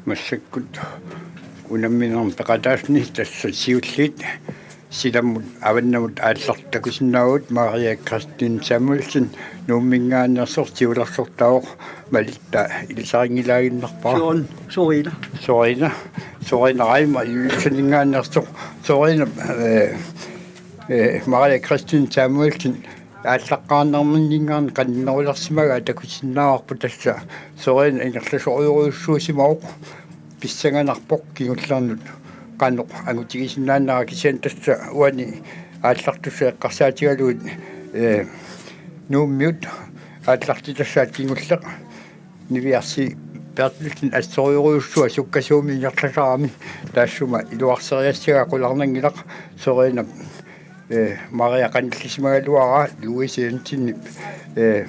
Massakkut unamminermi peqataasuni tassa siulliit silammut avannamut aallartut takusinnaavugut. Maria Christine Samuelsen Nuumminngaanneersoq siulersortaavoq malitta ilisarinngilaannarpara. Sørine, Sørine. Sørine, Sørine Reimer Ilulissaninngaanneersoq. Sørine, eh, eh, Maria Christine Samuelsen aallaqqaarnerminninngaanniit qannerulersimagaa takusinnaavarput tassa. Sørine ingerlasorujussuusimavoq, pissanganarpoq kingulliunut qanoq angutigisinnaanera, kisianni tassa uani aallartussat eqqarsaatigalugit, eh, Nuummiut aallartitassaat kingulleq Niviarsi Berthelsen assorujussuaq sukkasuumik ingerlasarami, taassuma iluarseriassagaa qularnanngilaq. Sørine, eh, Maria qanillisimagaluaraa Louise Jensenip, eh,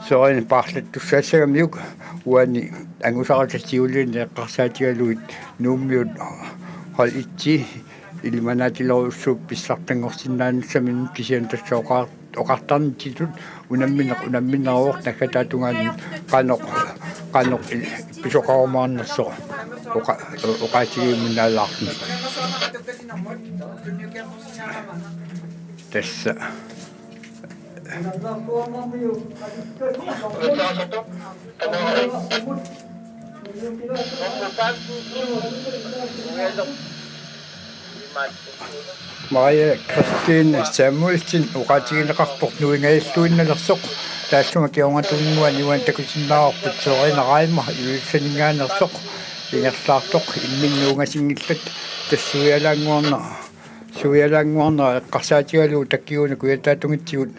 Sørine paarlattussaassagamiuk uani angusarata siuliani eqqarsaatigalugit Nuummiut hold et-i ilimanaatilorujussuupput pissartanngorsinnaanissaminnut, kisianni tassa oqar-, oqartarnitsitut unammineq unammineruvoq, naggataata tungaanut qanoq, qanoq il-, pisoqarumaarnersoq oqa-, oqaatigiuminnaalaartumik. Tassa. Maria Christine Samuelsen oqaatigineqarpoq nuingajalluinnalersoq, taassuma kingornatigut uani takusinnaavarput Sørine Reimer Ilulissaninngaanneersoq ingerlaartoq imminnut ungasinngillat, tassa uialaannguarna Suialaannguarnera eqqarsaatigalugu takkiuna kujataatungitsigut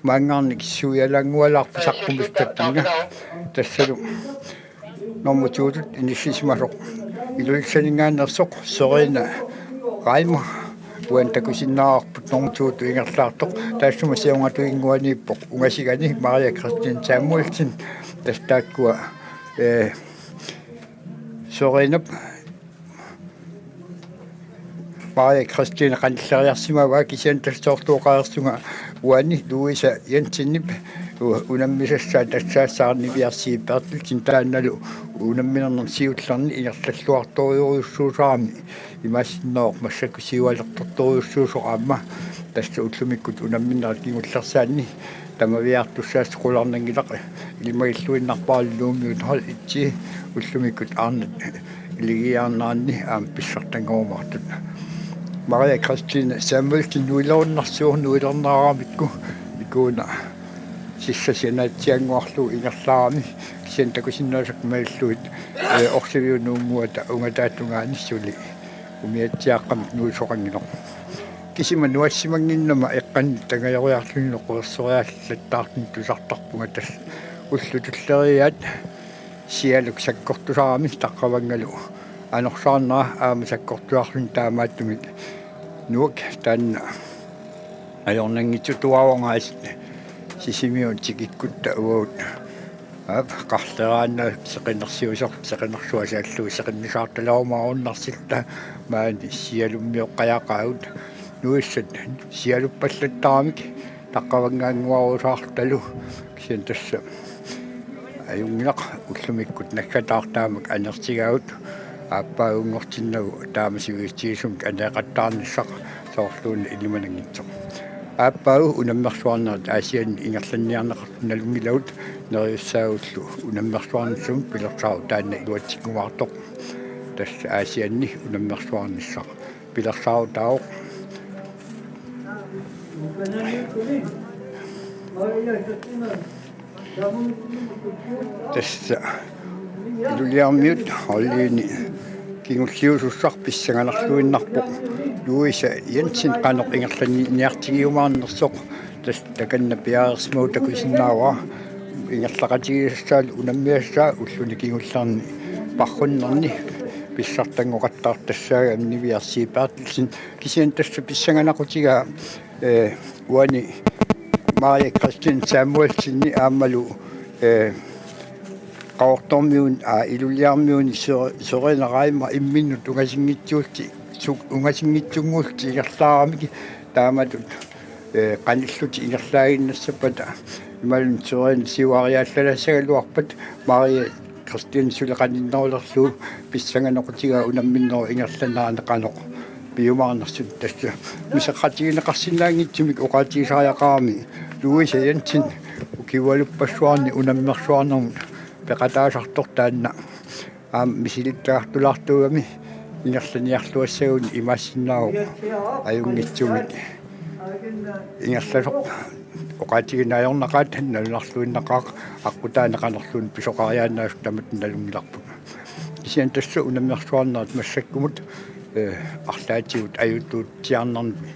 maanngaanniit suialaanngualaarput saqqummersitatsinga. Tassalu normu to-tut inissisimasoq Ilulissaninngaanneersoq Sørine Reimer uani takusinnaavarput normu to-tut ingerlaartoq. Taassuma siornatigut inguaniippoq ungasigani Maria Christine Samuelsen. Tassa taakkua, eh, Sørinep Maria Christine qanilleriarsimavaa. Kisianni tassa soorlu oqareersunga uani Louise Jensenip u-, unammisassaa tassaassara Niviarsiip Berthelsen taannalu unamminernerni siullerni ingerlalluartorujussuusarami imaassinnaavoq massakkut siualertortorujussuusoq aamma. Tassa ullumikkut unamminerit kingullersaanni tamaviaartussaasoq qularnanngilaq, ilimagilluinnarpara Nuummiut hold et-i ullumikkut arnat iligiiaarneranni aamma pissartanngorumaartut. Maria Christine Samuelsen nuilerinnarsivoq, nuilernaramikku ikuuna sissaq sanaatsiannguarlugu ingerlaarami. Kisianni takusinnaasakka malillugit, eh, orsiviup nuunnguata ungataatungaani suli umiatsiaaqqamik nuisoqannginnami. Kisima nuassimannginnama eqqanni tangajoriarluni noqersoriallattaartuni tusartarpunga. Tassa ullut tulleriiaat sialuk sakkortusarami taqqavanngalu anorsaarnera aamma sakkortusarluni taamaattumik nuak taanna ajornanngitsutuaavoq aasiit Sisimiut tikikkutta uagut. Aap, qarleraanna seqinersiusoq, seqinersuaq saallugu seqinnisaartalerumaarunnarsitta maani sialummioqqajaqaagut. Nuissat sialuppallattaramik taqqavanngaannguarusaartalu. Kisianni tassa ajunngilaq, ullumikkut naggataartaamik aneertigaagut. Aappaagunngortinnagu taama sivisutigisumik aneeqattaarnissaq soorluuna ilimananngitsoq. Aappaagu unammersuarnerit Aasianni ingerlanniarneqartut nalunngilagut, neriussaagullu unammersuarnissumik pilersaaruq taanna iluatsinnguartoq. Tassa Aasianni unammersuarnissaq pilersaarutaavoq. Tassa Ilulissarmiut holdiini kingulliusussaq pissanganarluinnarpoq Louise Jensen qanoq ingerlanniartigiumaarnersoq. Tassa takanna piareersimasoq takusinnaavara ingerlaqatigisassaalu unammisassaa ulluni kingullerni parrunnerni pissartanngoqattaartassaagami Niviarsiip Berthelsen. Kisianni tassa pissanganaqutigaa, eh, uani Maria Christine Samuelsenip aammalu, eh, Qaqortormiuni, aa, Ilulissarmiuni Sø-, Sørine Reimer imminnut ungasinngitsuullutik, su-, ungasinngitsunnguullutik ingerlaaramik taamatut, eh, qanillutik ingerlaaginnassappata imaluunniit Sørine siuariaallalaassagaluarpat Maria Christine suli qaninnerulerlugu pissanganaqutigaa unamminerup ingerlanerani qanoq piumaarnersut. Tassa maseqqatigineqarsinnaanngitsumik oqaatigisariaqarami Louise Jensen ukiualuppassuarni unammersuarnermut peqataasartoq taanna aamma misilittagartulaartuugami ingerlaniarluassaguni imaassinnaavoq ajunngitsumik ingerlasoq oqaatigineq ajornaqaaq, nalunarluinnaqaaq, aqqutaani qanorluunniit pisoqariaannaasoq tamatta nalunngilarput. Kisianni tassa unammersuarnerit massakkumut, eh, arlaatigut ajutuutsiarnermi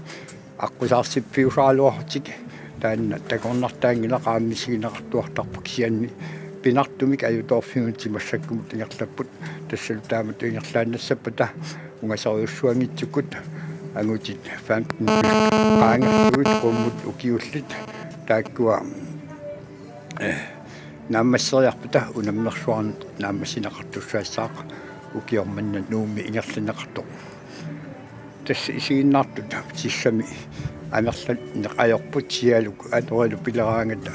aqqusaarsiffiusaraluarlutik taanna takornartaanngilaq, aamma misigineqartuartarpoq kisianni pingaartumik ajutoorfiutit massakkumut ingerlapput. Tassalu taamatut ingerlaannassappata ungasorujussuanngitsukkut angutit femten qaangerlugit qummut ukiullit taakkua, eh, naammasseriarpata unammersuarneq naammassineqartussaassaaq ukioq manna Nuummi ingerlanneqartoq. Tassa isiginnaartut sissami amerlaneq ajorput, sialuk anorilu pileraangata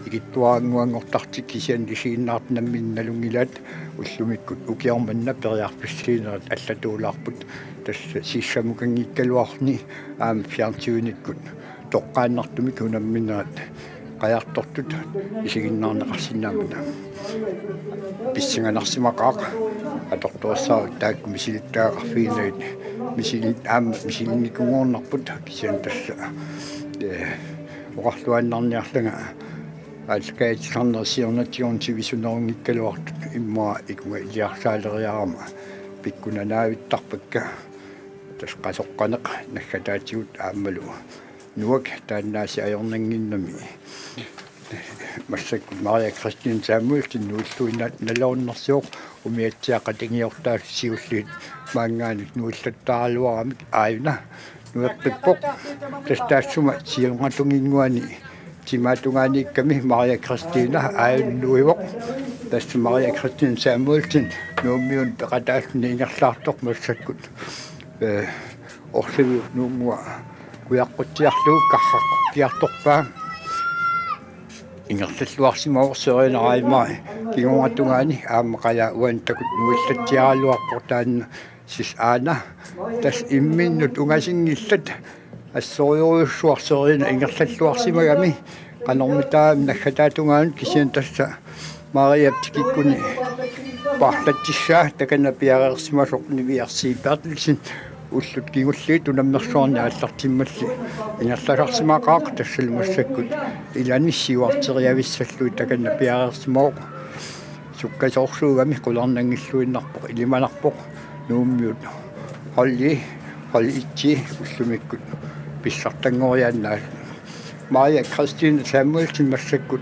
ikittuarannguanngortartik, kisianni isiginnaartut namminneq nalunngilaat. Ullumikkut ukioq manna periarfissiinerit allatuulaarput. Tassa sissamukanngikkaluarluni aamma fjernsynikkut toqqaannartumik unamminerit qajartortut isiginnaarneqarsinnaammata. Pissanganarsimaqaaq atortorissaarutit taakku misilittagaqarfiginagit, misilin-, aamma misilinnikunngornarput. Kisianni tassa, eh, oqarluinnarniarlanga aallakaatitsisarnerit siornatigoornut sivisunerunngikkaluartut immaqa ikunga iliarsaaleriarama pikkunanaavittarpakka. Tassa qasoqqaneq naggataatigut aammalu nuak taannaasiaq ajornannginnami. Massakkut Maria Christine Samuelsen nuilluinnaq naloornersivoq, umiatsiaq qatangiortaasut siulliit maanngaanniit nuillattaaraluaramik aajuna nueqqippoq. Tassa taassuma siornatinnguani timaatungaaniikkami Maria Christine aajuna nuivoq. Tassa Maria Christine Samuelsen Nuummiunut peqataalluni ingerlaartoq massakkut, eh, Orsiviup Nuummua kujaqqutsiarlugu karraqqukkiartorpaa. Ingerlalluarsimavoq Sørine Reimer kingoratungaani, aamma qajaa uani takuti nuillatsiaraluarpoq taanna. Sis aana, tassa imminnut ungasinngillat, assorujussuaq Sørine ingerlalluarsimagami, qanormitaava naggataatungaanut, kisianni tassa Mariap tikikkuni paarlatissaa takanna piareersimasoq Nivi R C Berthelsen ullut kingulliit unammersuarni aallartimmalli ingerlasarsimaqaaq. Tassalu massakkut ilani siuarteriavissallugit takanna piareersimavoq. Sukkasoorsuugami qularnanngilluinnarpoq, ilimanarpoq Nuummiut holdi, holdi et-i ullumikkut pissartanngoriaannaasut. Maria Christine Samuelsen massakkut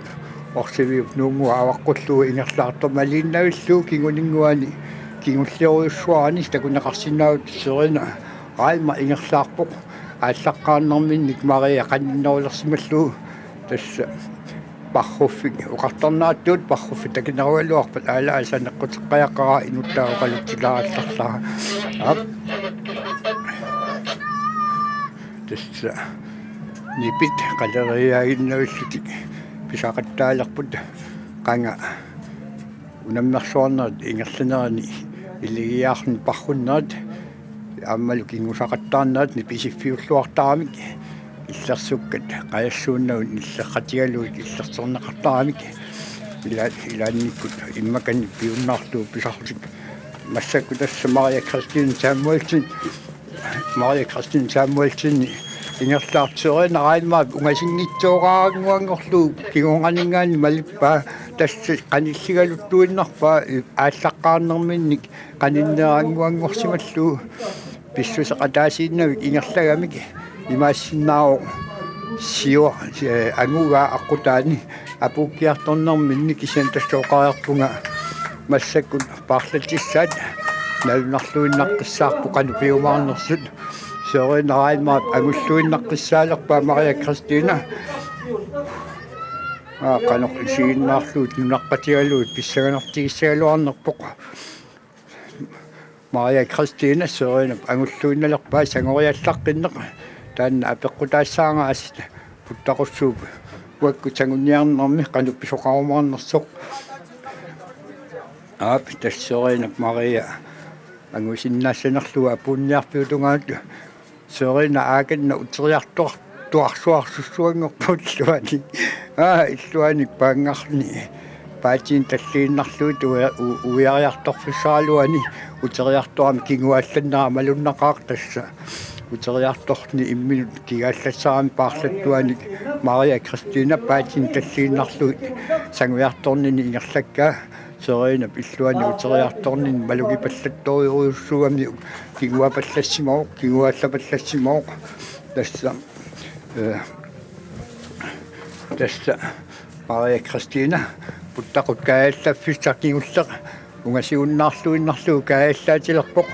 Orsiviup Nuummua avaqqullugu ingerlaartoq maliinnavillugu kinguninnguani kingulliorujussuarani takuneqarsinnaavoq Sørine Reimer ingerlaarpoq aallaqqaarnerminnik Maria qaninnerulersimallugu. Tassa parruffik oqartarnerattuut parruffik takinerugaluarpat, aala asanneqquteqqajaqaraa inuttaa oqalutsilaarallarlara. Aap. Tassa nipit qaleriaaginnavillutik pisaqattaalerput, qanga unammersuarnerit ingerlanerini iligiarni parrunnerit aammalu kingusaqattaarnerit nipisiffiulluartaramik, illersukkat qajassuunnagut nilleqatigalugit illersorneqartaramik, ila-, ilaannikkut immaqa nippiunnaarlugu pisarlutik. Massakkut tassa Maria Christine Samuelsen, Maria Christine Samuelsen ingerlaartoq Sørine Reimer ungasinngitsoorannguanngorlugu kingoraaninngaanniit malippaa, tassa qanilligaluttuinnarpaa aallaqqaarnerminnik qaninneranguanngorsimallugu. Pissuseqataasiinnavik ingerlagamik imaassinnaavoq siu-, eh, angugaa aqqutaani apuukkiartornerminni, kisianni tassa oqariarpunga massakkut paarlatissaat nalunarluinnaqqissaarput qanoq piumaarnersut. Sørine Reimer angulluinnaqqissaalerpaa Maria Christine. Aa, qanoq isiginnaarlugu nunaqqatigalugit pissanganartigissagaluarnerpoq. Maria Christine Sørinep angulluinnalerpaa sangoriallaqqinneq, taanna apeqqutaassaanga aasiit puttaqussuup uakkut sanguniarnermi qanoq pisoqarumaarnersoq. Aap, tassa Sørinep Maria angusinnaassanerlugu apuunniarfiup tungaanut Sørine aakanna uteriartor-, tuarsuarsussuanngorpoq illuanik. Aa, illuanik paanngarluni. Paatinik talliinnarlugu ue-, u-, uiariartorfissaraluani uteriartorami kinguaallannera malunnaqaaq tassa. Uteriartorni imminut kigaallassarami paarlattuanik Maria Christine paatinik talliinnarlugit sangujartornini ingerlakkaa. Sørinep illuani uteriartornini malugipallattorujussuugamiuk kinguapallassimavoq, kinguaallapallassimavoq. Tassa, eh, tassa Maria Christine puttaqut kaajallaffissaq kingulleq ungasiunnaarluinnarlugu kaajallaatilerpoq.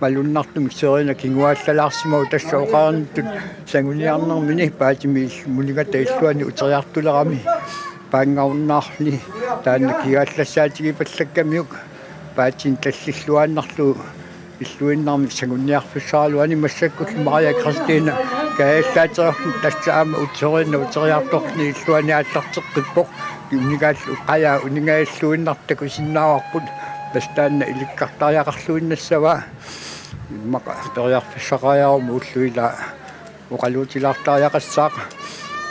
Malunnartumik Sørine kinguaallalaarsimavoq tassa oqarnittut sanguniarnermini paatimi il-, munigata illuani uteriartulerami paanngarunnaarluni taanna kigaallassaatigipallakkamiuk paatinik tallilluaannarlugu illuinnarmik sanguniarfissaraluani. Massakkullu Maria Christine kaajallaateqarluni tassa aamma ut-, Sørine uteriartorluni illuani aallarteqqippoq. Unigaallu qajaa uningajalluinnartoq takusinnaavarput, tassa taanna ilikkartariaqarluinnassavaa. Immaqa periarfissaqariaruma ullut ilaat oqaluutilaartariaqassaaq.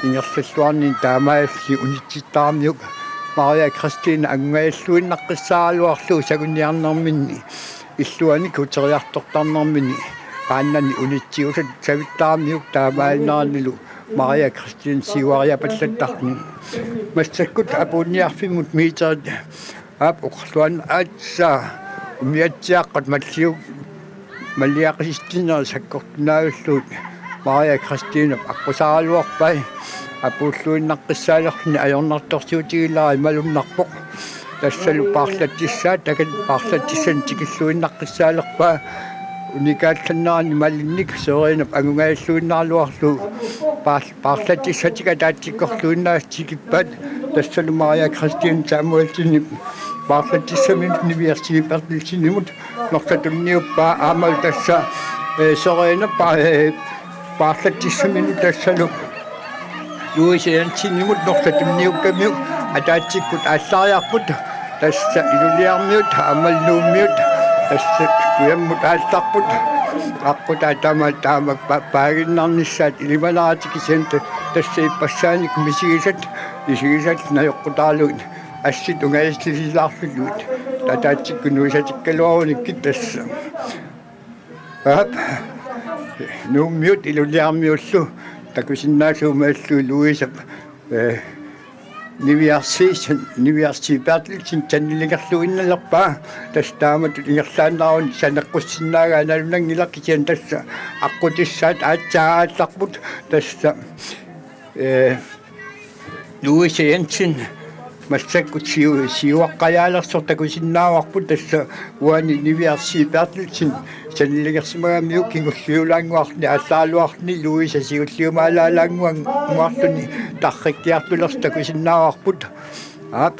Ingerlalluarnini taamaalilluni unitsittaramiuk Maria Christine angugajalluinnaqqissaaraluarlugu sanguniarnerminni illuanik uteriartortarnermini qaannani unitsiusassavittaramiuk taamaalilluarnilu Maria Christine siuariapallattarluni. Massakkut apuunniarfimmut meterit, aap, oqarluarnani aatsaat umiatsiaqqat malliu-, Maliaqisitsinerit sakkortunaavillugit Maria Kristinap aqqusaaraluarpai, apuulluinnaqqissaalerluni ajornartorsiutigilaarluni malunnarpoq. Tassalu paarlatissaat takanna paarlatissani tikilluinnaqqissaalerpaa, unikaallannerani malinnik Sørenap angugajalluinnaraluarlugu paar-, paarlatissatik ataatsikkorluinnaasa tikippaat. Tassalu Maria Kristin Samuelsenip paarlatissaminut Niviarsi Berthelsenimut norsat tunniuppaa, aammalu tassa, eh, Sørenap pa-, eh, paarlatissaminut tassalu Louise Jensenimut norsat tunniuppamiuk ataatsikkut aallariarput. Tassa Iluliarmiut aammalu Nuummiut tassa kujammut aallarput. Aqqutaa tamaat taama pa-, paaginnarnissaat ilimanarpoq, kisianni ta-, tassa ippassaanik misigisat, isigisat najoqqutaralugit assit ungajassisilaarlugit ataatsikkut nuisatikkaluarunikkit tassa. Aap. Nuummiut Iluliarmiullu takusinnaasuumallu Louisep, eh, Niviarsi, Niviarsi Berthelsen sanilingerluinnalerpaa. Tassa taamatut ingerlaannaruni saneqqussinnaagaat nalunanngilaq, kisianni tassa aqqutissaat aatsaat aallarput. Tassa, eh, Louise Jensen massakkut siu-, siuaqqajaalersoq takusinnaavarput, tassa uani Niviarsi Berthelsen sanilingersimagamiuk kingulliulaannguarluni aallaraluarluni Louise siulliumaalaalaannguarluni tarrikkiartulersoq takusinnaavarput. Aap,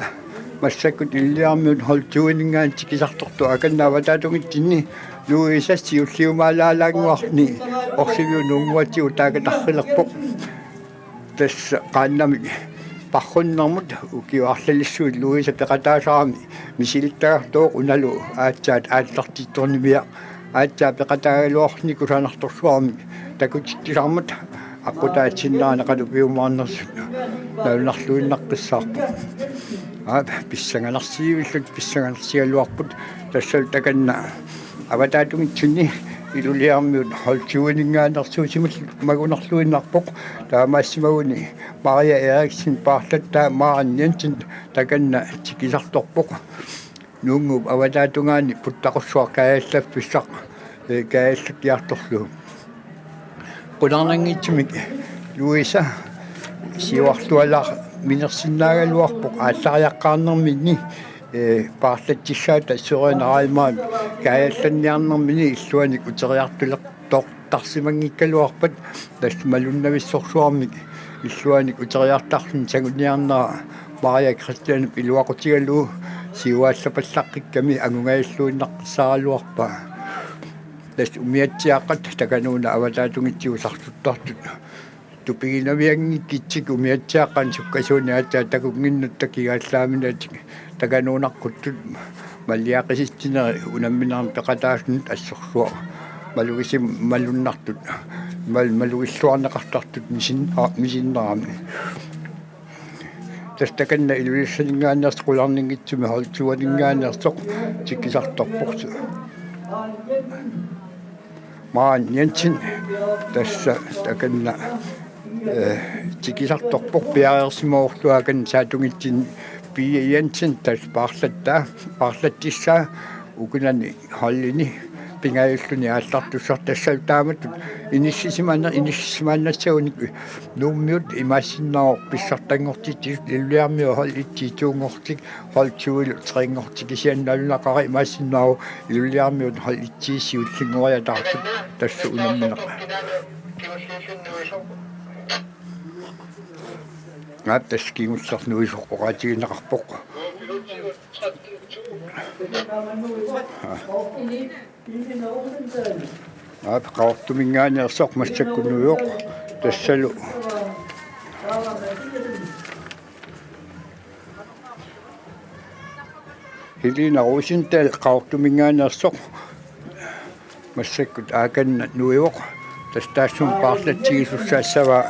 massakkut Iluliarmiut hold tyve-ninngaanniit tikisartortoq akanna avataatungitsinni Louise siulliumaalaalaannguarluni orsiviup nuunnguatigut taakatarrilerpoq. Tassa qaannamik parrunnermut ukiut arlalissuit Louise peqataasarami misilittagartooq, unalu aatsaat aallartittornivia aatsaat peqataagaluarluni kusanartorsuarmik takutitsisarmat aqqutaatsinnaanaqalu piumaarnersut nalunarluinnaqqissaarpoq. Aap, pissanganarsiivillutik pissanganarsigaluarput. Tassalu takanna avataatungitsinni Iluliarmiut hold tyve-ninngaanneersuusimalluni magunarluinnarpoq. Taamaassimaguni Maria Eriksen paarlattaa Maren Jensen takanna tikisartorpoq. Nuunnguup avataatungaani puttaqussuaq kaajallaffissaq, eh, kaajallakkiartorlugu. Qularnanngitsumik Louise siuarlualaarminersinnaagaluarpoq aallariaqqaarnerminni, eh, paarlatissaata Søren Reimann kaajallanniarnermini illuanik uteriartulertortarsimanngikkaluarpat, tassa malunnavissorsuarmik illuanik uteriartarluni sanguniarnera Maria Kristianip iluaqutigalugu siuaallapallaqqikkami angugajalluinnaqqissaaraluarpaa. Tassa umiatsiaaqqat takanuuna avataatungitsigut sarsuttartut tupiginavianngikkitsik umiatsiaaqqanik sukkasuunik aatsaat takunnginnut takigaallaamminatik takanuunaqquttut maliaqisitsinerit unamminermi peqataasunut assorsuaq malugisim-, malunnartut, mal-, malugilluarneqartartut misin-, a-, misinnerami. Tassa takanna Ilulissaninngaanneersoq qularnanngitsumik hold tyve-ninngaanneersoq tikisartorpoq Maren Jensen. Tassa takanna, eh, tikisartorpoq piareersimavorlugu akanna saatungitsinni. Pia Jensen tassa paarlattaa, paarlatissaa ukunani holdini pingajulluni aallartussaq. Tassalu taamatut inissisimane-, inissisimaannassagunik Nuummiut imaassinnaavoq pissartanngortitsisut, Iluliarmiut hold et-ip toonngortik, hold tyve-lu tredjenngortik, kisianni nalunaqaaq imaassinnaavoq Iluliarmiut hold et-ip siullinngoriataartut tassa unammineq. Aap, tassa kingulleq nuisoq oqaatigineqarpoq. Aap, Qaqortuminngaanneersoq massakkut nuivoq tassalu. Helena Rosendahl Qaqortuminngaanneersoq massakkut aakanna nuivoq. Tassa taassuma paarlatsigisussaassagaa.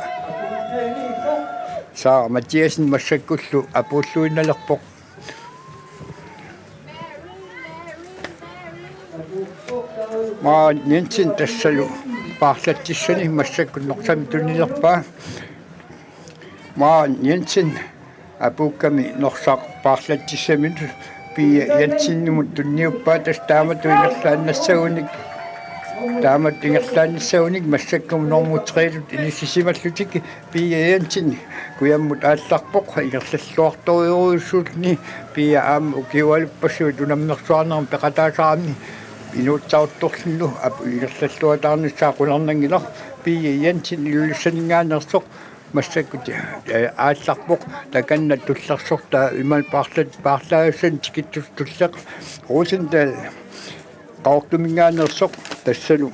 Sara Mathiassen massakkullu apuulluinnalerpoq. Maren Jensen tassalu paarlatsissani massakkut norsami tunilerpaa. Maren Jensen apuukkami norsaq paarlatsissaminut Pia Jensenimut tunniuppaa, tassa taamatut ingerlaannassagunik. Taamatut ingerlaannissagunik massakkut nummer tre-llu inissisimallutik Pia Jensen kujammut aallarpoq, ingerlalluartorujussuulluni Pia aamma ukiualuppassuit unammersuarnermi peqataasarami inuuttartorluni apu ingerlalluataarnissaa qularnanngilaq. Pia Jensen Ilulissaninngaanneersoq massakkut, eh, aallarpoq, takanna tullersortaa imaluunniit paarla-, paarlaassanik tikittussaq Tulleq Rosendahl Qaqortuminngaanneersoq tassalu.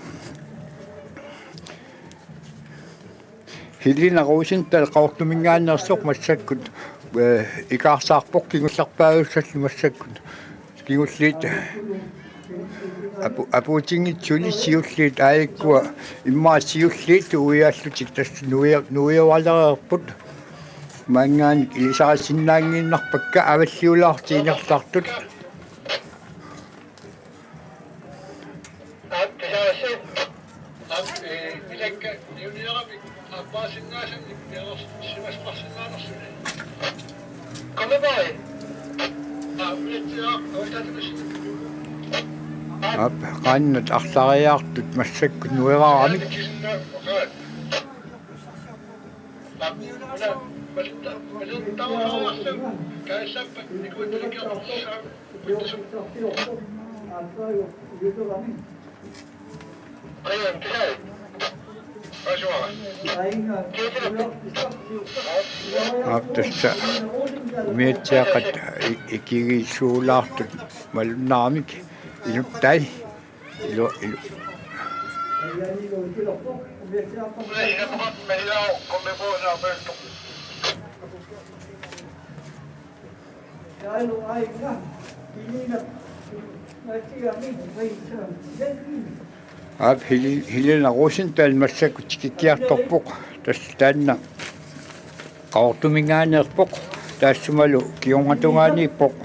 Helena Rosendahl Qaqortuminngaanneersoq massakkut, eh, ikaarsaarpoq kingullerpaajussallu massakkut. Kingulliit apu-, apuutinngitsut suli siulliit aajukkua immaqa siulliit uiaallutik tassa nuia-, nuiaalareerput. Maanngaanniit ilisarisinnaanngiinnarpakka avalliulaartut ingerlaartut. Aap, qaannat arlariartut massakkut nueraramik. Aap, tassa umiatsiaqatta i-, ikigiissuulaartut malunnaramik inuttai. Ilu-, ilu-, Aap, Heli-, Helena Rosendahl massakkut tikikkiartorpoq, tassa taanna Qaqortuminngaanneerpoq, taassumalu kingornatungaaniippoq.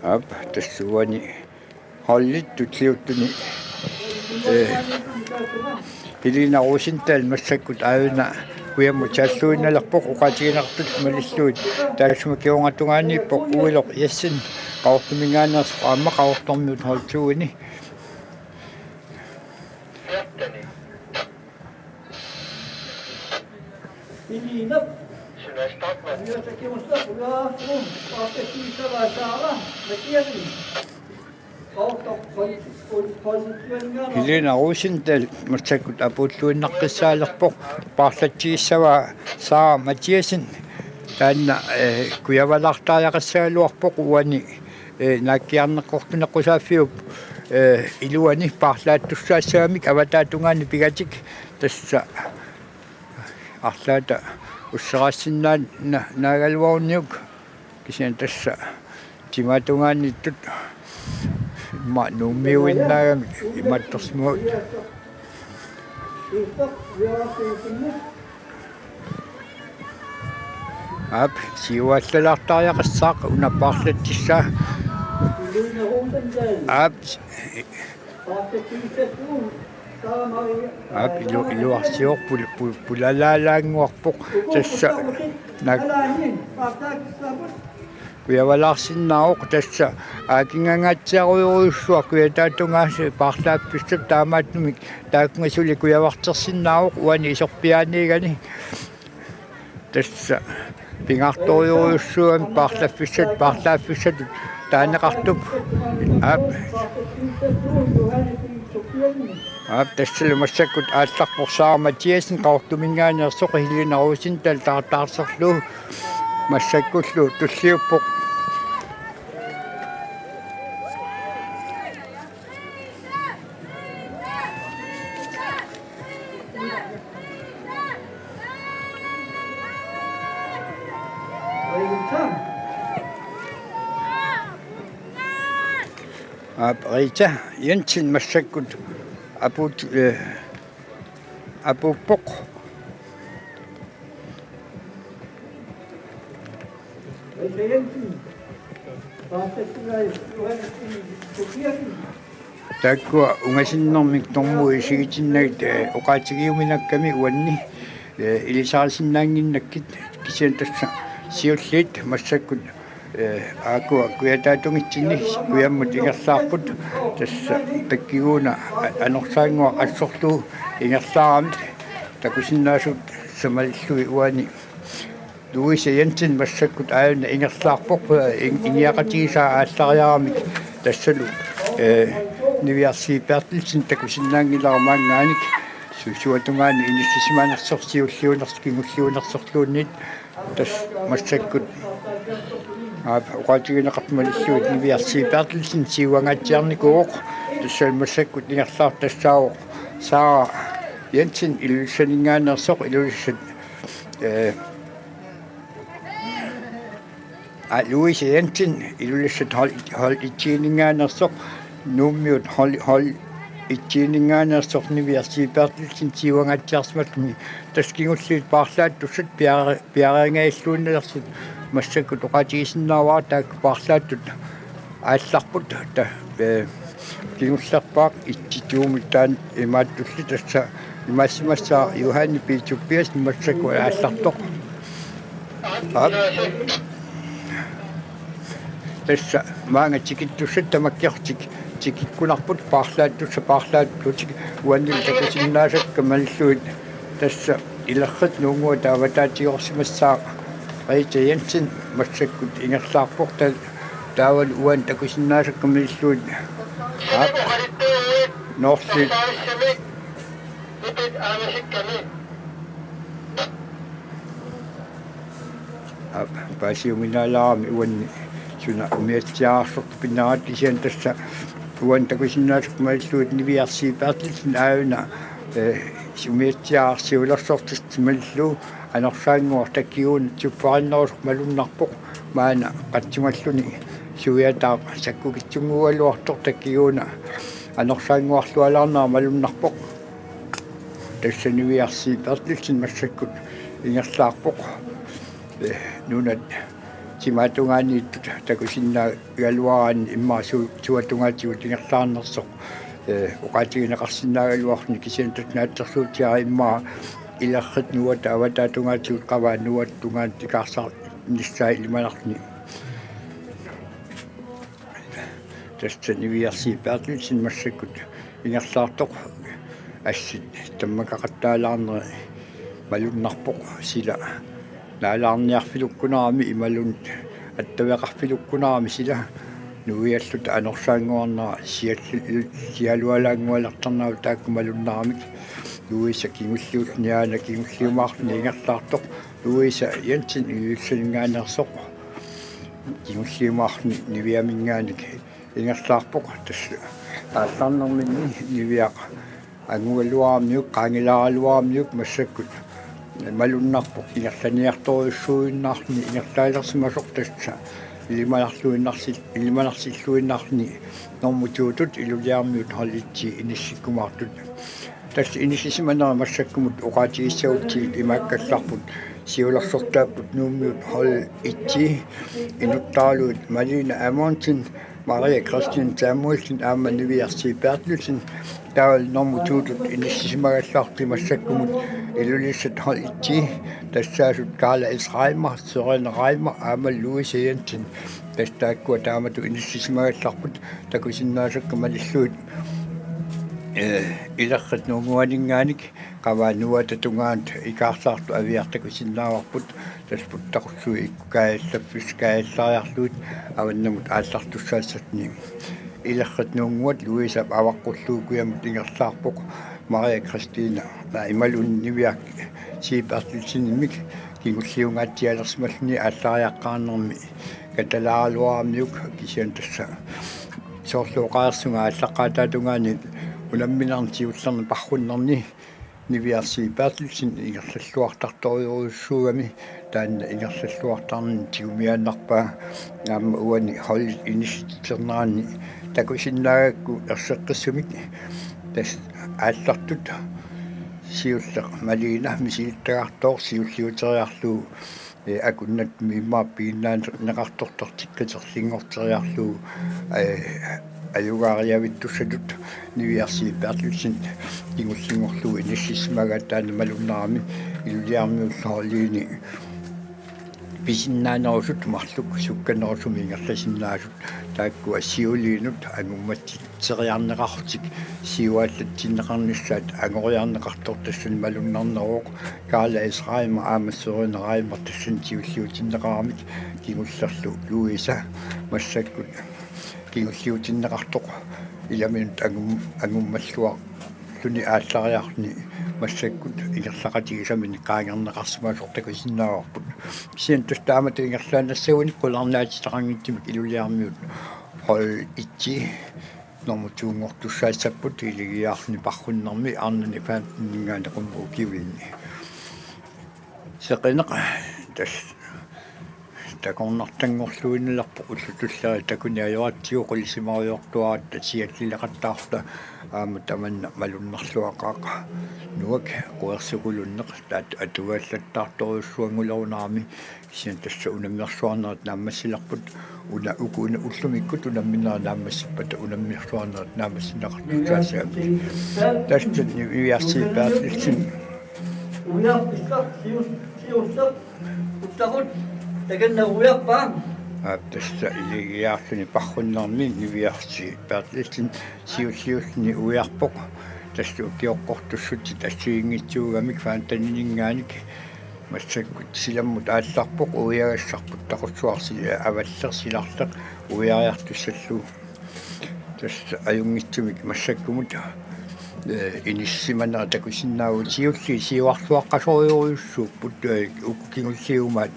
Aap, tassa uani holdit tulliuttuni, eh, Helena Rosendahl massakkut aajuna kujammut saalluinnalerpoq oqaatigineqartut malillugit. Taassuma kingornatungaaniippoq Uiloq Jessen Qaqortuminngaanneersoq aamma Qaqortormiut hold to-ini. Helena Rosendahl massakkut apuulluinnaqqissaalerpoq, paarlatsigissavaa Sara Mathiassen. Taanna, eh, kujavalaartariaqassagaluarpoq uani, eh, naakkiarneqqortuneqqusaaffiup, eh, iluani paarlaattussaassagamik avataatungaani pigatik, tassa arlaata usseraassinnaanngilaq naagaluaruniuk, kisianni tassa timaatungaaniittut immaqa Nuummiuinnaagamik imaattorsimavoq. Aap, siuaallalaartariaqassaaq una paarlatsissaa. Aap, aap, ilu-, iluarsivoq pul-, pul-, pulalaalaannguarpoq tassa naak-, kujavalaarsinnaavoq tassa aakinngangaatsiarujorujussuaq kujataatungaasi paarlaaffissat, taamaattumik taakkunga suli kujavartersinnaavoq uani isorpiaaniigani. Tassa pingaartorujussuugami paarlaffissat, paarlaaffissatut taaneqartup. Aap. Aap, tassalu massakkut aallarpoq Sara Mathiassen Qaqortuminngaanneersoq, Helena Rosendahl taartaarserlugu massakkullu tulliuppoq. Aap, Rita Jensen massakkut apuut-, eh, apuuppoq. Taakkua ungasinnermik normui isigitinnagit, eh, oqaatigiuminakkami uanni, eh, ilisarisinnaannginnakkit, kisianni tassa siulliit massakkut, eh, aakkua kujataatungitsinni kujammut ingerlaarput, tassa takkiguuna a-, anorsaannguaq assorlugu ingerlaarami takusinnaasut samalillui uani. Louise Jensen massakkut aajuna ingerlaarpoq, in-, iniaqatigisaa aallariaramik tassalu, eh, Niviarsi Berthelsen takusinnaanngilara maanngaanniit su-, suatungaani inissisimanersoq siulliunersoq kingulliunersorluunniit tassa massakkut. Aap, oqaatigineqartut malillugit Niviarsi Berthelsen siuangaatsiarnikuuvoq, tassa massakkut ingerlaartoq tassaavoq Sara Jensen Ilulissaninngaanneersoq, Ilulissat, eh, aa, Louise Jensen Ilulissat hold, hold et-ininngaanneersoq, Nuummiut hold, hold et-ininngaanneersoq Niviarsi Berthelsen siuangaatsiarsimalluni. Tassa kingulliit paarlaattussat piare-, piareerngajallunnilersut massakkut oqaatigisinnaavara, taakku paarlaattut aallarput ta-, eh, kingullerpaaq et-imi taanna imaattulli tassa imaassimassaaq Johanne P. Tobiassen massakkut aallartoq. Aap. Tassa maanga tikittussat tamakkiortik tikikkunarput, paarlaattussat paarlaattutik uannut takusinnaasakka malillugit. Tassa Ilerrit Nuunnguata avataatigoorsimassaaq Rita Jensen massakkut ingerlaarpoq, ta-, taavalu uannut takusinnaasakka malillugit. Aap. Noorsi. Aap, paasiuminaalaarami uanni suna umiatsiaarsortut pinneraat, kisianni tassa uannut takusinnaasakka malillugit Niviarsi Berthelsen aajuna, eh, umiatsiaarsiulersortissat malillugu anorsaannguaq takkiguuna tupparinnerusoq malunnarpoq, maanna qatsumalluni suiataaq sakkukitsunnguugaluartoq takkiguuna anorsaannguarlualaarnera malunnarpoq. Tassa Niviarsi Berthelsen massakkut ingerlaarpoq. Eh, nunat timaatungaaniittut takusinnaagaluaraanni immaqa su-, suatungaatigut ingerlaarnersoq, eh, oqaatigineqarsinnaagaluarluni, kisianni tassa naatsorsuutigaara immaqa Ilerrit Nuuata avataatungaatigut Qavaa Nuuata tungaanut ikaarsaarnissaa ilimanarluni. Tassa Niviarsi Berthelsen massakkut ingerlaartoq, assit tammakaqattaalaarneri malunnarpoq, sila naalaarniarfilukkunarami imaluunniit attaveqarfilukkunarami sila. Nuialluta anorsaannguarnera siallu-, sialualaanngualertarnerat taakku malunnaramik. Louise kingulliulluni aana kingulliumaarluni ingerlaartoq, Louise Jensen Ilulissaninngaanneersoq. Kingulliumaarluni Niviaminngaanniit ingerlaarpoq, tassa aallarnerminni Niviaq angugaluaramiuk, qaangilaaraluaramiuk massakkut malunnarpoq ingerlaniartorujussuuinnarluni ingerlaalersimasoq, tassa ilimanarluinnarsil-, ilimanarsilluinnarluni normu to-tut Ilulissarmiut hold et-i inissikkumaartut. Tassa inissisimanera massakkumut oqaatigissagutsigit imaakkallarput: siulersortaapput Nuummiut hold et-i inuttaraluit Malene Amundsen, Maria Christine Samuelsen aamma Niviarsi Berthelsen. Taavalu normu to-tut inissisimagallartut massakkumut Ilulissat hold et-i, tassaasut Karla S. Reimer, Søren Reimer aamma Louise Jensen. Tassa taakkua taamatut inissisimagallarput takusinnaasakka malillugit, eh, Ilerrit Nuunnguaninngaanniit Qavaa Nuuata tungaanut ikaarsaartut aviat takusinnaavarput, tassa puttaqussuit ikkukaajallaffissat kaajallariarlugit avannamut aallartussaassatsinnit. Ilerrit Nuunnguat Louisep avaqqullugu kujammut ingerlaarpoq, Maria Christine, aa, imaluunniit Niviaq Berthelsenimik kingulliungaatsialersimalluni aallariaqqaarnermi katalaaraluaramiuk, kisianni tassa soorlu oqareersunga aallaqqaataatungaani unamminerni siullerni parrunnerni Niviarsi Berthelsen ingerlalluartartorujussuugami, taanna ingerlalluartarnini tigumiaannarpaa aamma uani holdit inissitsernerani takusinnaagakku erseqqissumik. Tassa aallartut Siulleq Malina misilittagartoq siulliuteriarlugu, ee, akunnattumik immaqa piginnaaneqartortartikkaterlinngorteriarlugu, ee, ajugaariavittussatut Niviarsi Berthelsen kingullinngorlugu inissisimagaat taanna malunnarami Ilulissarmiullu Holdini pisinnaanerusut marluk sukkanerusumik ingerlasinnaasut taakkua siuliinut angummatsitseriarneqarlutik siuaatsinneqarnissaat angoriarneqartoq tassani malunnarneruvoq. Karl-Lars Reimer aamma Søren Reimer tassani siulliutinneqaramik kingullerlu Louise massakkut kingulliutinneqartoq ilaminut angum-, angummalluarluni aallariarluni massakkut ingerlaqatigisaminik qaangerneqarsimasoq takusinnaavarput. Kisianni tassa taamatut ingerlaannassagunik qularnaatsitaqanngitsumik Ilulissarmiut hold et nummer to-nngortussaassapput iligiarluni parrunnermi arnani femten-ingaanniit qummut ukiulinni. Seqineq tassa takornartanngorluinnalerpoq, ullut tulliit takuniajoratsigu qulisimariortuaratta siallileqattaarluta aamma tamanna malunnarluaqaaq. Nuak quersukulunneq taat atugallattaartorujussuanngulerunarami, kisianni tassa unammersuarnerit naammassilerput, una uku una ullumikkut unamminerat naammassippata unammersuarnerit naammassineqartussaassagami. Tassa Niviarsi Berthelsen. Uiarpissaq, sius-, siussaq, uttaqut, takanna uiarpaa. Aap, tassa iligiarluni parrunnermi Niviarsi Berthelsen siulliulluni uiarpoq. Tassa ukioqqortussutsit assigiinngitsuugamik femten-ingaanniit massakkut silammut aallarpoq, uiagassarput taqussavassi avalleq silarleq uiariartussallugu. Tassa ajunngitsumik massakkumut, ee, inissisimanera takusinnaavugut, siulliit siuarsuaqqasorujussuupput, ee, uku kingulliit umaat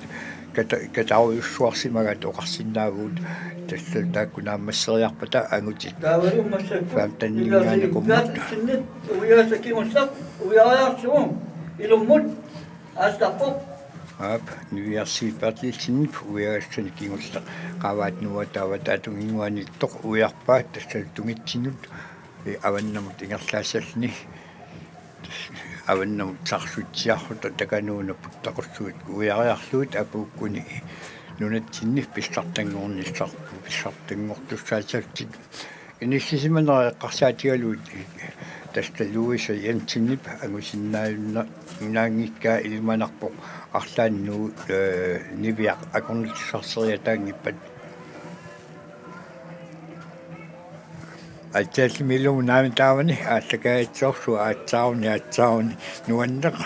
kata-, katarujussuarsimagaat oqarsinnaavugut, tassa taakku naammasseriarpata angutit femten-ingaanniit qummut. Uiaasa kingulleq uiariarsuuvoq ilummut. Aasarpoq. Aap, Niviarsi Berthelsenip uiagassani kingulleq qavaat nuuata avataatunginnguaniittoq uiarpaa, tassa tungitsinnut, ee, avannamut ingerlaassalluni. Avannamut sarsutsiarluta takanuuna puttaqussuit uiariarlugit apuukkuni nunatsinni pissartanngornissar-, pissartanngortussaassallutik. Inissisimanera eqqarsaatigalugit tassa Louise Jensenip angusinnaajunnaanngikkaa ilimanarpoq arlaanni Nuu-, ee, Niviaq akornatissarsiariataanngippat. Aatsaallimilu naami taavani aallakaajatsoorsuaq aatsaaruni aatsaaruni nuanneq.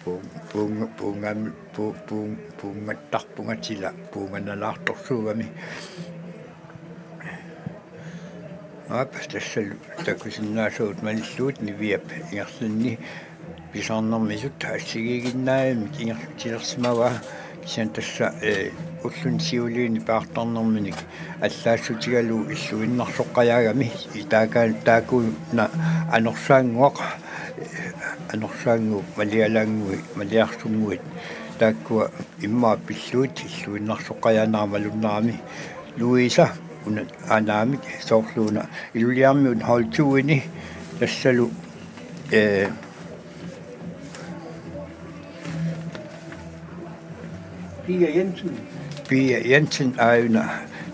Puung-, puung-, puungam-, puu-, puung-, puungattarpunga tila puunganalaartorsuugami. Aap, tassalu takusinnaasagut malillugit Niviap ingerlanni pisarnermisut assigiiginnaagamik ingerlatilersimavaa, kisianni tassa, ee, ulluni siuliini paartarnerminik allaassutigalugu illuinnarsoqqajaagami, itaakka taakkuuna anorsaannguaq, ee, anorsaannguup malialaannguit, maliarsunnguit taakkua immaqa pillugit illuinnarsoqqajaanera malunnarami. Louise una aanaamik soorluuna Ilulissarmiut hold to-ini tassalu, ee, Pia Jensen. Pia Jensen aajuna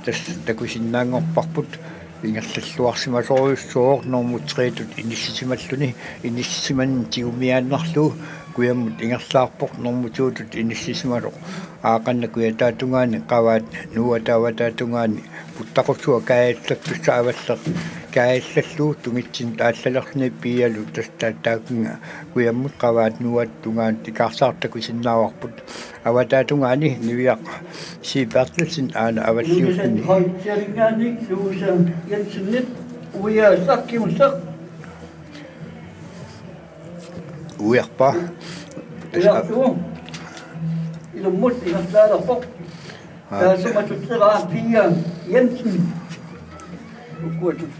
tassa takusinnaanngorparput ingerlalluarsimasorujussuuvoq normu tre-tut inissisimalluni, inissisimanermi tigumiaannarlugu kujammut ingerlaarpoq normu to-tut inissisimasoq. Aaqanna kujataatungaani qavaat nuuata avataatungaani puttaqussuaq kaajallattussaq avalleq kaajallallugu tungitsinnut aallalerluni Pialu tassa taakkunannga kujammut qavaat nuuata tungaanut ikaarsaartoq takusinnaavarput. Avataatungaani Niviaq C. Berthelsen aana avalliulluni. Louise Jensenip uiassaq kingulleq uiarpaa. Uiartuuvoq. Ilummut ingerlaalerpoq. Aa. Taassuma tutseraa Pia Jensen. Ukua tut-,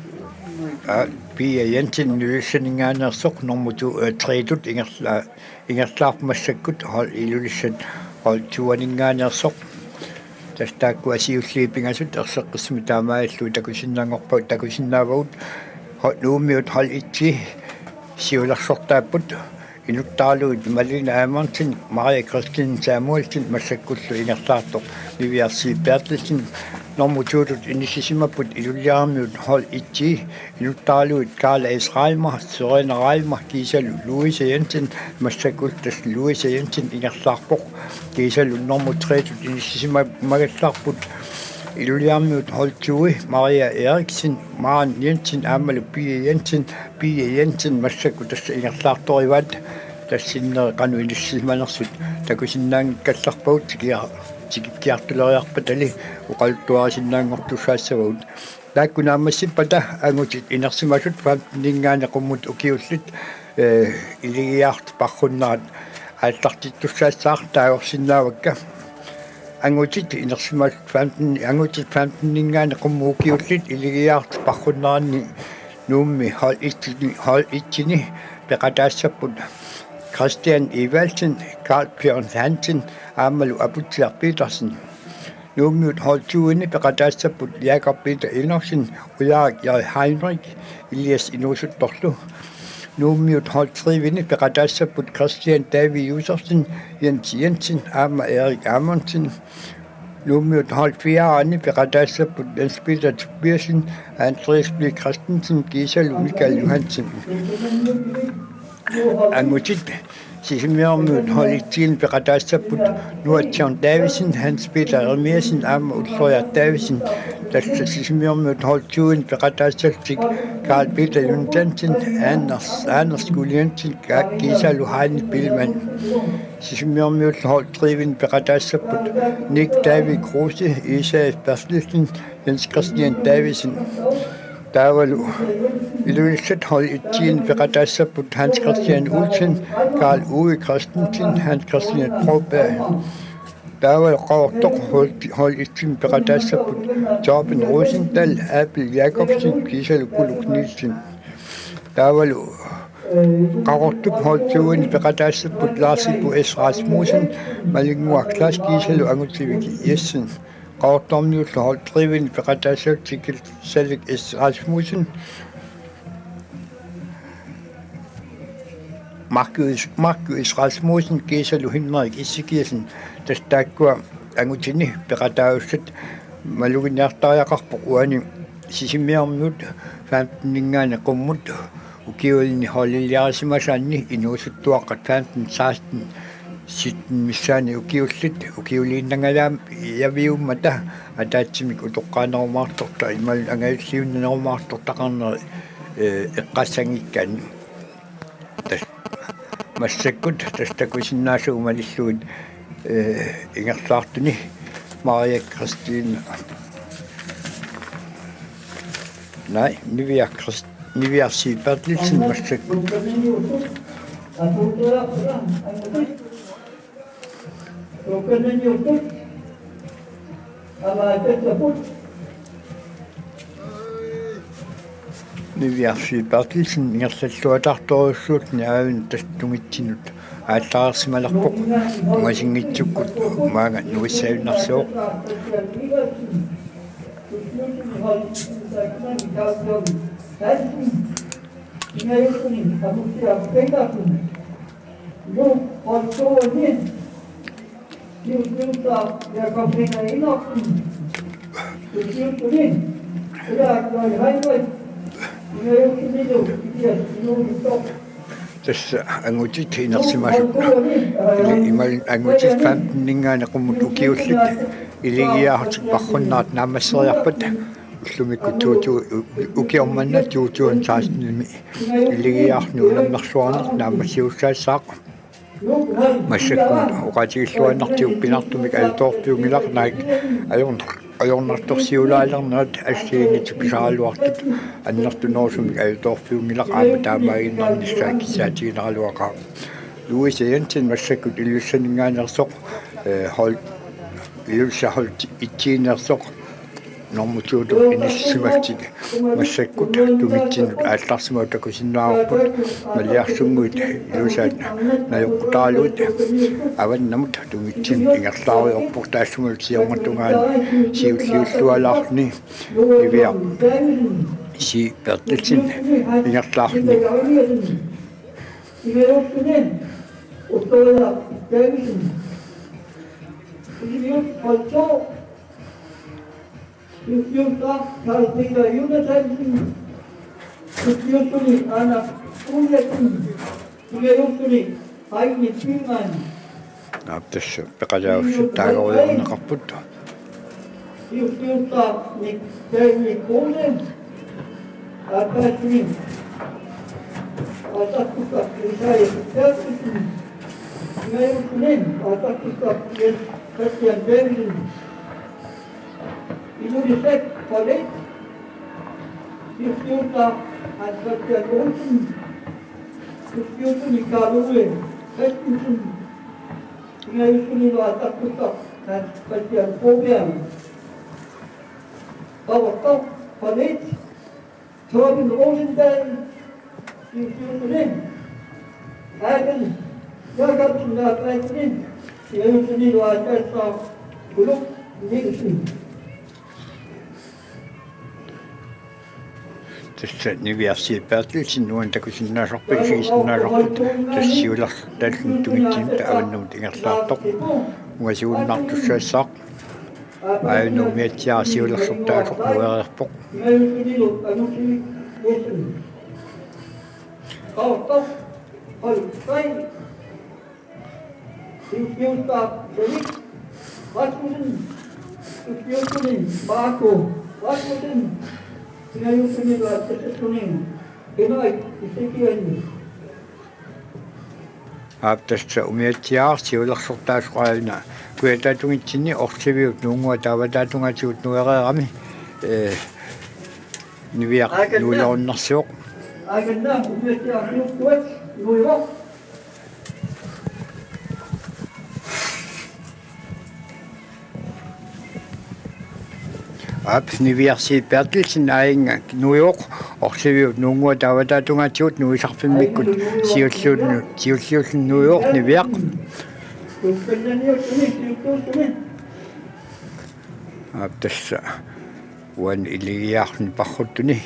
aa, Pia Jensen Ilulissaninngaanneersoq normu to, eh, tre-tut ingerla-, ingerlaarpoq massakkut hold Ilulissat hold to-aninngaanneersoq. Tassa taakkua siulliit pingasut erseqqissumik taamaalillugit takusinnaanngorpa-, takusinnaavagut. Ho-, Nuummiut hold et-i siulersortaapput. Inuttaraluit Malene Amundsen, Maria Christine Samuelsen massakkullu ingerlaartoq Niviaq C. Berthelsen. Normu to-tut inissisimapput Ilulissarmiut hold et-i. Inuttaraluit Karl A. Reimer, Sørine Reimer kiisalu Louise Jensen, massakkullu tassa Louise Jensen ingerlaarpoq. Kiisalu normu tre-tut inissisimagallarput Ilulissarmiut hold to-i, Maria Eriksen, Maren Jensen aammalu Pia Jensen. Pia Jensen massakkut tassa ingerlaartorivaat, tassa sinneri qanoq inissisimanersut takusinnaanngikkallarpagut, tikia-, tikikkiartuleriarpatali oqaluttuarisinnaanngortussaassavagut. Taakku naammassippata angutit inersimasut femten-iinngaanniit qummut ukiullit, eh, iligiiaartut paarrunnerat aallartittussaassaaq, taagorsinnaavakka. Angutit inersimasut femten, angutit femten-iinngaanniit qummut ukiullit iligiiaartut paarrunneranni Nuummi hold et-ini, hold et-ini peqataassapput Christian Evaldsen, Karl Bjørn Hansen aammalu Aputsiaq Petersen. Nuummiut hold to-ini peqataassapput Jakob Peter Enoksen, Ulrik J. Heinrich, Elias Inuusuttorlu. Nuummiut hold tre-ini peqataassapput Christian David Josefsen, Jens Jensen aamma Erik Amundsen. Nuummiut hold fire-ini peqataassapput Jens Peter Tobiassen, Andreas B. Christensen kiisalu Michael Johansen. Angutit Sisimiormiut hold et-ini peqataassapput Noah John Davidsen, Hans Peter Jeremiassen aamma Ulloriaq Davidsen. Tassa Sisimiormiut hold to-ini peqataassallutik Karl Peter Jonathansen, Anders, Anders Juliansen ka-, kiisalu Heini Biilmann. Sisimiormiut hold tre-ini peqataassapput Nick David Kruse, Isaias Berthelsen, Jens Christian Davidsen. Taavalu Ilulissat hold et-ini peqataassapput Hans Christian Olsen, Karl Uwe Christensen, Hans Christian Broberg. Taavalu Qaqortoq hold, hold et-ini peqataassapput Torben Rosendahl, Abel Jakobsen kiisalu Kuluk Nielsen. Taavalu Qaqortup hold to-ini peqataassapput Lars Ippu S. Rasmussen, Malinnguaq Klaas kiisalu Angutivik Jessen. Qaqortormiullu hold tre-ini peqataassapput Sikil Salik S. Rasmussen, Markus, Markus Rasmussen kiisalu Henrik Ezekielsen. Tassa taakkua angutini peqataassat maluginiartariaqarpoq uani Sisimiormiut femten-iinngaanniit qummut ukiulinni holdiliarisimasaanni inuusuttuaqqat femten, seksten, sytten missaanni ukiullit ukiuliinnangajaviummata ataatsimik utoqqaanerumaartortaq imaluunniit angajulliunnanerumaartortaqarneri, eh, eqqaassanngikkaanni. Tassa massakkut tassa takusinnaasagut malillugit, eh, ingerlaartuni Maria Christine, nej, Niviaq Christ-, Niviaq C. Berthelsen massakkut. Niviaq C. Berthelsen ingerlalluataartorujussuulluni aajuna tassa tungitsinut aallarsimalerpoq, ungasinngitsukkut maanga nuissajunnarsivoq. Tassa angutit inersimasut, ili-, imaluunniit angutit femten-iinngaanniit qummut ukiullit iligiiaartut paarrunnerat naammasseriarpat ullumikkut to tu-, ukioq manna to tusind seksten-imi iligiiaarneq unammersuarneq naammassisussaassaaq. Massakkut oqaatigilluinnartigu pingaartumik ajutoorfiunngilaq, naak ajorn-, ajornartorsiulaalernerat assigiinngitsut pisaraluartut annertunerusumik ajutoorfiunngilaq, aamma taamaaginnarnissaa kissaatiginaraluaqaaq. Louise Jensen massakkut Ilulissaninngaanneersoq, eh, hold, Ilulissat hold et-iinneersoq. Normu to-tut inissisimallutik massakkut tungitsinnut aallarsimasoq takusinnaavarput, Maliarsunnguit Ilulissat najoqqutaralugit avannamut tungitsinnut ingerlaarujoorpoq, taassumalu siornatungaani siulliullualaarluni Niviaq C. Berthelsen ingerlaarluni. Siumut Otto Davidsen. Siumut Otto. Siumut Karl Peter Jonathansen. Siumut Anna Olsen. Siumut Heini Frimand. Naap, tassa peqataasussat taagoriarneqarput. Siumut Nik Daniel Kruse. Aappaatsunik aaqqissuussaq Isaias Berthelsen. Siumut Aappaatsunik aaqqissuussaq Jens Christian Berthelsen. Inulisat Palet. Siumut Hans Christian Olsen. Siumut Karl Ole Christensen. Siumut Aappaatsunik Hans Christian Broberg. Qaqortoq Palet. Torben Rosendahl. Siumut Abel Jakobsen, Aappaatsunik. Siumut Aappaatsunik Uluk Nielsen. Tassa Niviarsiit Berthelsen uani takusinnaasarput, isigisinnaasarput, tassa siulersortaallutik tungitsinni avannamut ingerlaartoq. Ungasiuinnartussaassaaq. Aajuna umiatsiaq siulersortaasoq nuereerpoq. Siumut Felix Rasmussen. Siumut Marco Rasmussen. Siumut Rasmussen. Henrik Ezekiel. Aap, tassa umiatsiaq siulersortaasoq aajuna kujataatunngitsinni Orsiviup nuunnguata avataatungaatigut nuereerami, ee, Niviaq nuilerunnarsivoq. Aakanna umiatsiaq siuttuat nuivoq. Aap, Niviarsiit Berthelsen aajuna nuivoq, Orsiviup nuunnguata avataatungaatigut nuisarfimmikkut siulliulluni, siulliulluni nuivoq Niviaq. Aap, tassa uani Iligiaarluni parruttuni.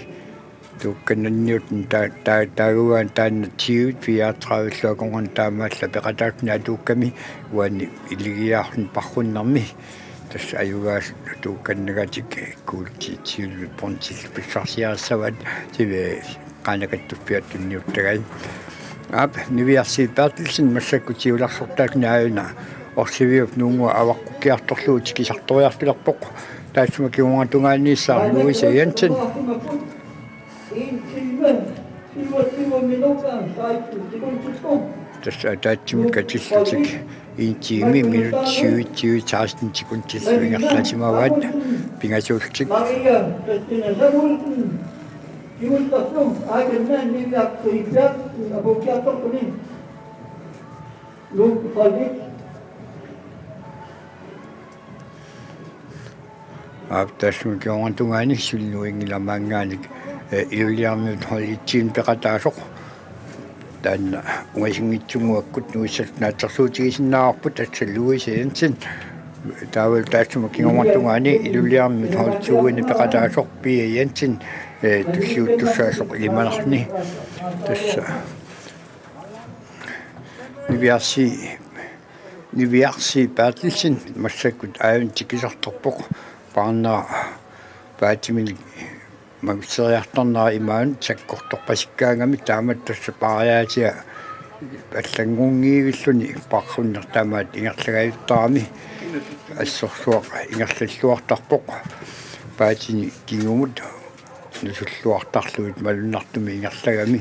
Tuukkannanniut ta-, ta-, taagugaanni taanna tyve fireogtredive-llu akornanni taamaallaat peqataasuni atuukkami uani Iligiaarluni parrunnermi. Tassa ajugaasut tuukkannagatik kuulti tyve bronzillu pissarsiarissavaat, tyve qaanakattuffiata tunniuttagai. Aap, Niviarsiit Berthelsen massakkut siulersortaasunik aajuna Orsiviup nuunnguaq avaqqukkiartorlugu tikisartoriartulerpoq. Taassuma kingunertungaaniissaaq Louise Jensen. Tassa ataatsimut katillutik en time, minut syvogtyve, seksten sekundillu ingerlasimavaat pingasuullutik. Aap, taassuma kingunertungaani suli nuinngilara maanngaanniit, ee, Ilulissarmiut hold et-inik peqataasoq. Taanna ungasinngitsunnguakkut nuissallutik naatsorsuutigisinnaavarput, tassa Louise Jensen. Taavalu taassuma kingunertungaani Ilulissarmiut hold to-inik peqataasoq Pia Jensen, ee, tulliuttussaasoq ilimanarluni. Tassa Niviarsiit, Niviarsiit Berthelsen massakkut aajuna tikisartorpoq, paarnera paatiminik magusseriartornera imaanut sakkortorpasikkaangami. Taamatut tassa paariaatia allanngunngivilluni parrunneq tamaat ingerlagajuttarami, assorsuaq ingerlalluartarpoq paatini kingumut nusulluartarlugit malunnartumik ingerlagami.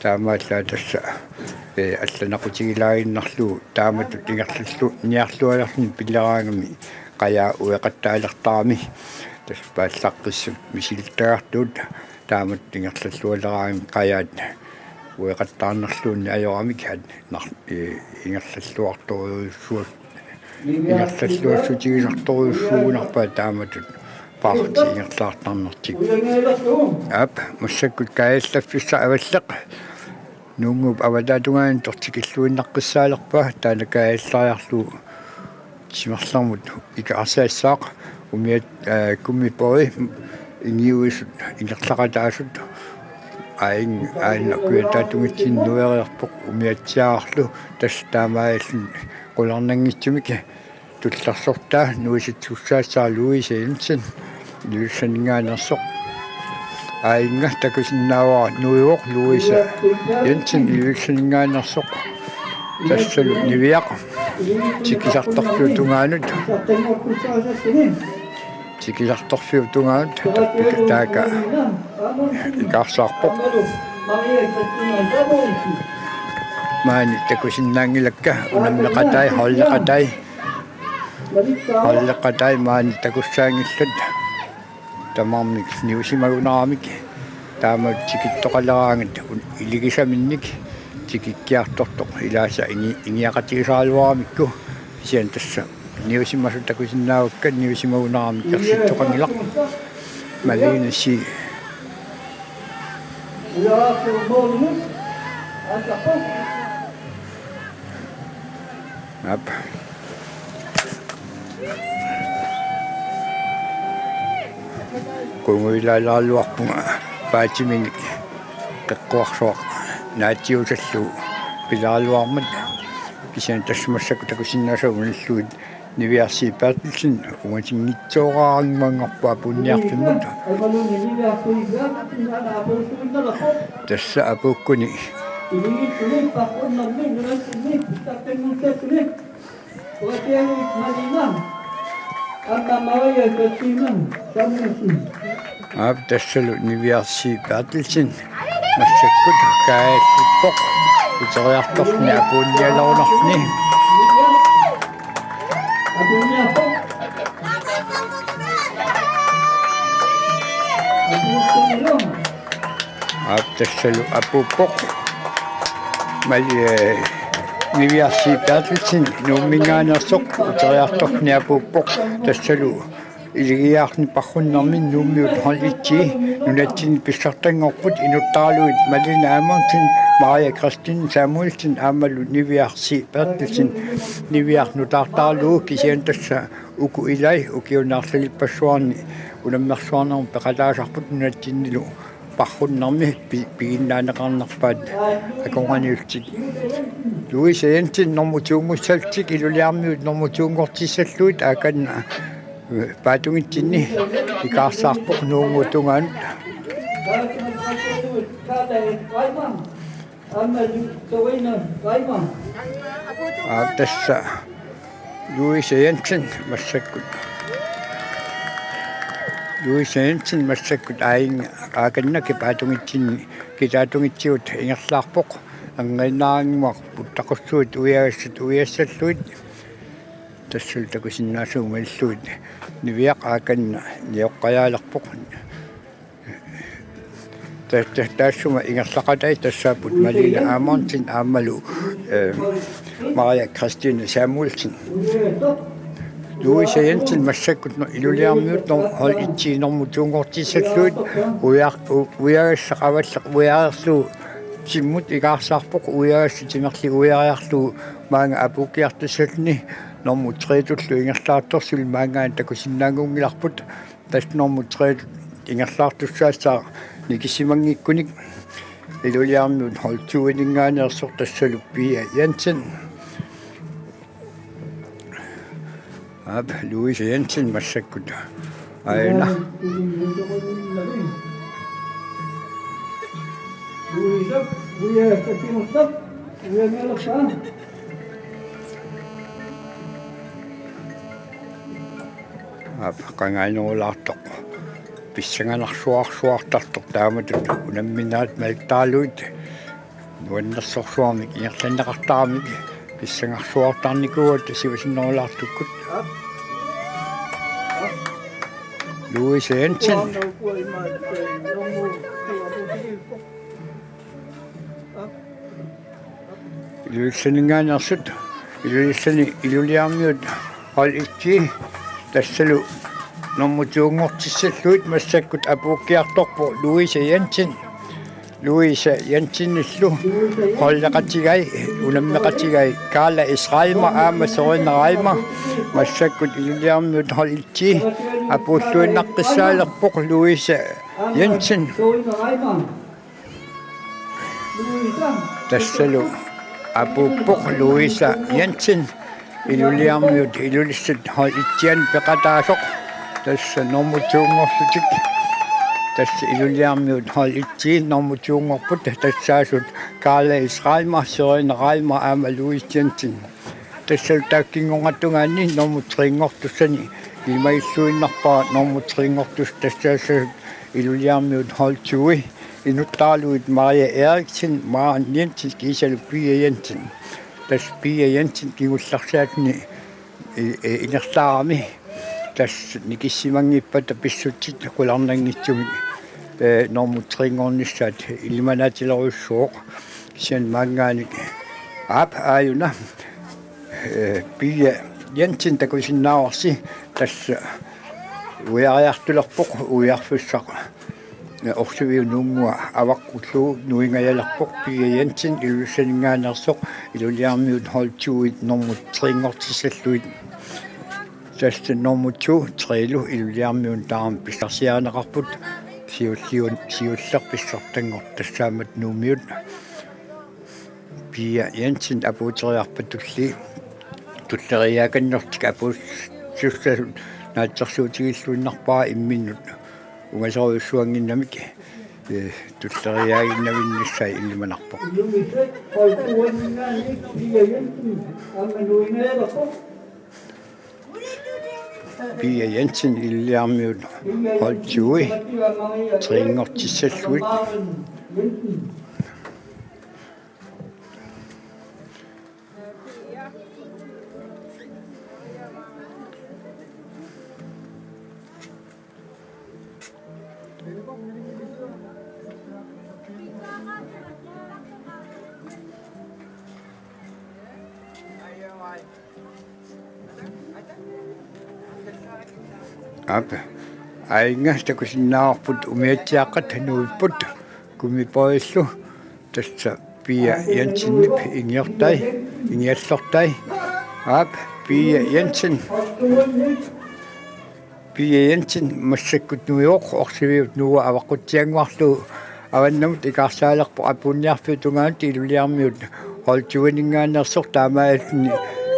Taamaallaat tassa, ee, allanaqutigilaaginnarlugu taamatut ingerlallu-, niarlualerluni pilleraangami qajaa ueqattaalertarami. Tassa paallaqqissut misilittagartugut taamatut ingerlallualeraangamik qajaat ueqattaarnerluunniit ajoramik, at nar-, ee, ingerlalluartorujussuaq, ingerlalluassutigisartorujussuugunarpaat taamatut paarti ingerlaartarnertik. Aap, massakkut kaajallaffissaq Avalleq nuunnguup avataatungaani tortikilluinnaqqissaalerpaa, taanna kaajallariarlugu timerlermut ikerarsaassaaq. Umiat, ee, kummipori ingiuisut ingerlaqataasut Ain-, aina kujataatungitsinni nueriarpoq umiatsiaarlu, tassa taamaalilluni qularnanngitsumik tullersortaa nuisittussaassaaq Louise Jensen, Ilulissaninngaanneersoq. Ain-, takusinnaavara nuivoq Louise Jensen, Ilulissaninngaanneersoq. Tassalu Niviaq tikisartorfiup tungaanut. Tikisartorfiup tungaanut tappika taaka ikaarsaarpoq. Maani takusinnaanngilakka unammeqatai, holdeqatai. Holdeqatai maani takussaanngillat. Tamarmik niusimagunaramik taama tikittoqaleraangat un-, iligisaminnik tikikkiartortoq ilaasa ingi-, ingiaqatigisaraluaramikku, kisianni tassa niusimasut takusinnaavakka, niusimagunaramik ersittoqanngilaq. Malene C. Aap. Qungujuulaaraluarpunga paatiminik qeqquarsuaq naatsiusallugu pilaaraluarmat, kisianni tassa massakkut takusinnaasagut malillugit Niviaq C. Berthelsen ungasinngitsooraannguanngorpoq apuunniarfimmut. Tassa apuukkuni. Aap, tassalu Niviaq C. Berthelsen massakkut kaajallippoq uteriartorluni apuunnialernarluni. Aap, tassalu apuuppoq. Mali, eh, Niviaq C. Berthelsen Nuumminngaanneersoq uteriartorluni apuuppoq. Tassalu iligiiaarneq paarrunnermi Nuummiut hold et-i nunatsinni pissartanngorput, inuttaaralugit Malene Amundsen, Maria Christine Samuelsen aammalu Niviaq C. Berthelsen. Niviaq nutaartaralugu, kisianni tassa uku ilai ukiuni arlalippassuarni unammersuarnermut peqataasarput nunatsinnilu paarrunnermi pi-, piginnaaneqarnerpaat akornanniullutik. Louise Jensen normu to-nngussallutik, Ilulissarmiut normu to-nngortissallugit, Aakanna, eh, paatungitsinni ikaarsaarpoq nuunnguup tungaanut. Aap, tassa Louise Jensen massakkut. Louise Jensen massakkut ain-, Aakanna paatungitsinni kitaatungitsigut ingerlaarpoq. Angainnaannguaq puttaqussuit uiagassat uiassallugit. Tassalu takusinnaasagut malillugit Niviaq Aakanna nioqqajaalerpoq. Ta-, ta-, taassuma ingerlaqatai tassaapput Malene Amundsen aammalu, eh, Maria Christine Samuelsen. Louise Jensen massakkut no-, Ilulissarmiut no-, hold et-i normu to-nngortissallugit uiar-, u-, uiagassaq avalleq uiariarlugu timmut ikaarsaarpoq, uiagassaq timerli uiariarlugu maanga apuukkiartussalluni normu tre-tullu ingerlaartoq, suli maanngaanniit takusinnaanngunngilarput. Tassa normu tre ingerlaartussaassaaq nikisimanngikkunik. Ilulissarmiut hold to-ininngaanneersoq tassalu Pia Jensen. Aap, Louise Jensen massakkut aajuna. Aap, qangaanerulaartoq. Pissanganarsuarsuartartoq taamatut unamminerat malittaarlugit. Nuannersorsuarmik ingerlanneqartaramik pissangarsuartarnikuugatta siusinnerulaartukkut. Louise Jensen. Ilulissaninngaanneersut, Ilulissani Ilulissarmiut hold et-i, tassalu normu to-nngortissallugit massakkut apuukkiartorpoq Louise Jensen. Louise Jensenillu holdeqatigai, unammeqatigai Karla S. Reimer aamma Sørine Reimer massakkut Ilulissarmiut hold et-i apuulluinnaqqissaalerpoq Louise Jensen. Tassalu apuuppoq Louisa Jensen, Iluliarmiut Ilulissat hold et-ianut peqataasoq. Tassa nummer to-nngorlutik. Tassa Iluliarmiut hold et-iit nummer to-nngorput, tassaasut Karla Israelmar, Sørine Reimer aamma Louise Jensen. Tassalu taakkinngortungaani nummer tre-nngortussani ilimagilluinnarpara nummer tre-nngortussat, tassaasut Iluliarmiut hold to-i, inuttaraluit Maria Eriksen, Maren Jensen kiisalu Pia Jensen. Tassa Pia Jensen kingullersaatini i-, i-, ingerlaarami. Tassa nikissimanngippat pissutsit qularnanngitsumik, eh, nummer tre-nngornissaat ilimanaatilerujussuuvoq. Kisianni maanngaanniit, aap, aajuna, eh, Pia Jensen takusinnaavarsi, tassa uiariartulerpoq, uiarfissaq, eh, Orsiviup nuunngua avaqqullugu nuingajalerpoq. Pia Jensen Ilulissaninngaanneersoq, Iluliarmiut hold to-it nummer tre-nngortissallugit. Tassa nummer to, tre-lu Iluliarmiunut taama pissarsiarineqarput, siulliun-, siulleq pissartanngortoq tassaammat Nuummiut. Pia Jensen apuuteriarpat tulli-, tulleriiaakannertik apuussussasut naatsorsuutigilluinnarpara imminnut ungasorujussuannginnamik, eh, tulleriiaaginnavinnissaa illimanarpoq. Pia Jensen Iluliarmiut hold to-i tre-nngortissallugit. Aap. Aajuna takusinnaavarput umiatsiaaqqat nuipput, Kumi Bojillu, tassa Pia Jensenip ingiortai, ingiallortai. Aap, Pia Jensen. Pia Jensen massakkut nuivoq, Orsiviup nuua avaqqutsiannguarlugu avannamut ikaarsaalerpoq apuunniarfiup tungaanut. Iluliarmiut hold to-ininngaanneersoq, taamaalilluni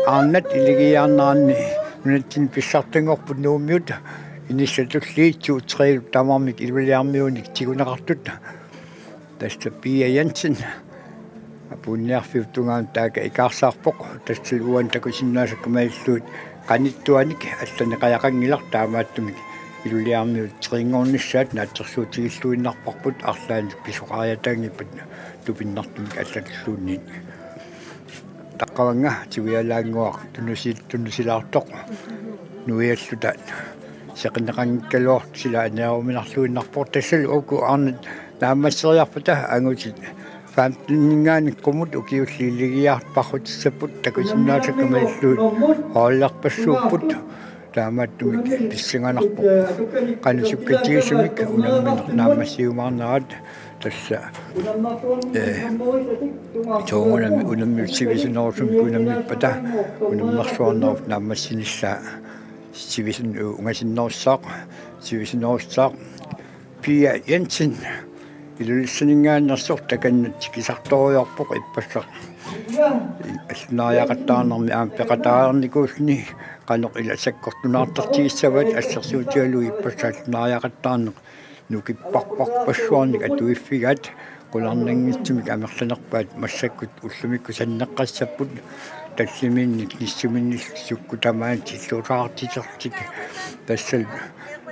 arnat iligiiaarneranni nunatsinni pissartanngorput Nuummiut, inissat tulliit to tre-lu tamarmik Iluliarmiunik tiguneqartut. Tassa Pia Jensen apuunniarfiup tungaanut taaka ikaarsaarpoq, tassalu uani takusinnaasakka malillugit qanittuanik allaneqajaqanngilaq, taamaattumik Iluliarmiut tre-nngornissaat naatsorsuutigilluinnarparput arlaannik pisoqariataanngippat tupinnartumik allatulluunniit. Taqqavannga Tuialaannguaq tunusi-, tunusilaartoq nuialluta seqinneqanngikkaluartoq sila aneeruminarluinnarpoq. Tassalu uku arnat naammasseriarpata angutit femten-inngaanik qummut ukiulli iligiiaarpassutissapput, takusinnaasakka malillugit holderpassuupput. Taamaattumik pissanganarpoq qanoq sukkatigisumik unammineq naammassiumaarnerat. Tassa, eh, soorunami unammi-, sivisunerusumik unammippata unammersuarnerup naammassinissaa sivisun-, ungasinnerussaaq, sivisunerussaaq. Pia Jensen Ilulissaninngaanneersoq, takanna tikisartorujoorpoq ippassaq allunaariaqattaarnermi aamma peqataanikuulluni, qanoq ila sakkortunaartartigissavaat assersuutigalugu ippassaq allunaariaqattaarneq nukipparparpassuarnik atuiffigaat, qularnanngitsumik amerlanerpaat massakkut ullumikkut sanneqqassapput, talliminnik nissuminnik sukkut tamaani tilluusaartitertik. Tassalu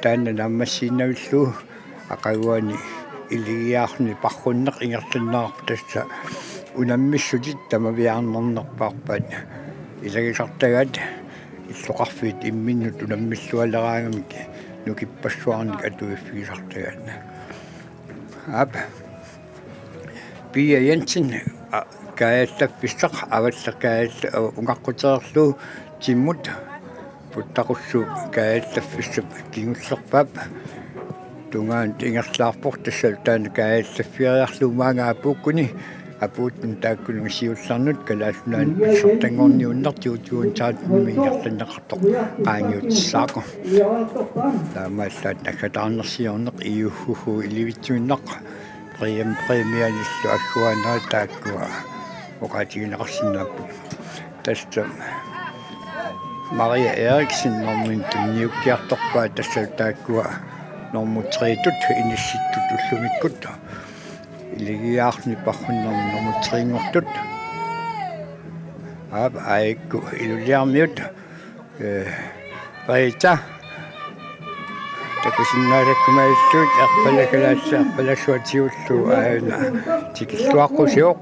taanna naammassiinnavillugu aqaguani iligiiaarluni parrunneq ingerlanneqarpoq, tassa unammissutit tamaviaarnarnerpaarpaat ilagisartagaat, illoqarfiit imminnut unammillualeraangamik nukippassuarnik atuiffigisartagaat. Aap. Pia Jensen, a-, kaajallaffissaq, avalleq kaajalla-, a-, ungaqqutereerlugu timmut puttaqussuup kaajallaffissap kingullerpaap tungaanut ingerlaarpoq, tassalu taanna kaajallaffigeriarlugu maanga apuukkuni, apuuttunik taakkununnga siullernunnut Kalaallit Nunaanni pissartanngorniunneq to tusind tretten-imi ingerlanneqartoq qaangiutissaaq. Taamaallaat naggataarnersiorneq iuhuhu ilivitsuinnaq Præm-, præmianillu agguaannerit taakkua oqaatigineqarsinnaapput. Tassa Maria Eriksen norminik tunniukkiartorpaa, tassa taakkua normu tre-tut inissittut ullumikkut. Iligiaarneq parhunnermi normu tre-nngortut. Aap, aajuku Ilulissarmiut. Ee, Rita. Takusinnaasakkumaarlutik arpala kalaallit arpalassua tigullugu aajuna tikilluaqqusivoq.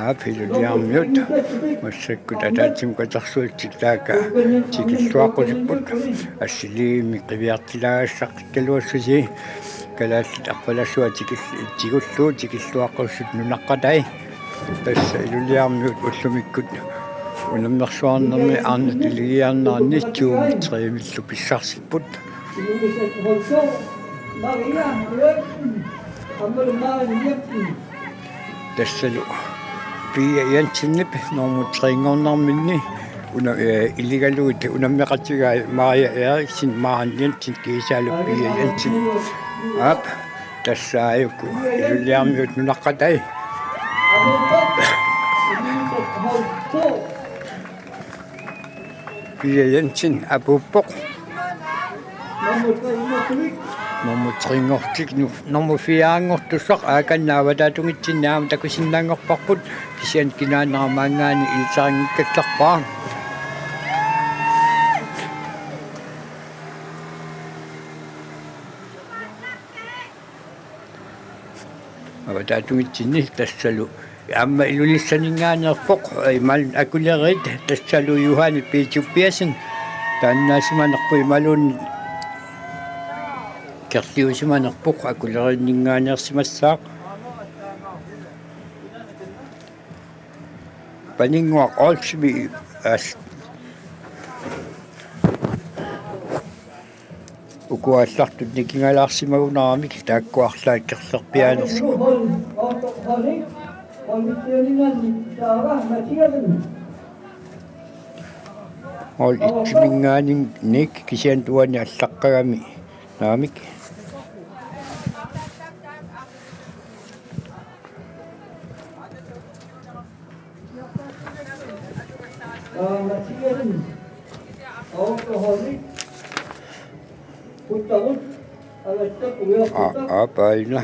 Aap, Ilulissarmiut. Massakkut ataatsimut katersuulluni taakku tikilluaqqusipput. Assiliimi qiviartilaassaqqikkaluassusi. Kalaallit arpalassua tikil-, tigullugu tikilluaqqussut nunaqqatai. Tassa Ilulissarmiut ullumikkut unammersuarnermi arnat iligiinnarni to-mut tre-millu pissarsipput. Tassalu Pia Jensenip normu tre-nngornerminni una-, ee, iligalugit unammeqatigai Maria Eriksen, Maren Jensen kiisaalu Pia Jensen. Aap, tassa aajuku Ilulissarmiut nunaqqatai. Pia Jensen apuuppoq. Normu tre-nngortik, nu-, normu fire-nngortussaq aakanna avataatungitsinni aamma takusinnaanngorparput, kisianni kinaanera maanngaanniit ilitsanngikkallarpaa. Avataatungitsinni tassalu aamma Ilulissaninngaanneerpoq, imaluunniit Akuleriit, tassalu Johanne P. Tobiassen taannaasimanerpoq imaluunniit Kerliusimanerpoq Akuleriinninngaanneersimassaaq. Paninnguaq Olsvig as-, uku aallartut nikingalaarsimagunaramik taakku arlaat kerlerpiaanersut. Hold et-iminngaanniit kisianni uani allaqqagami naamik. Aa, aa, paina.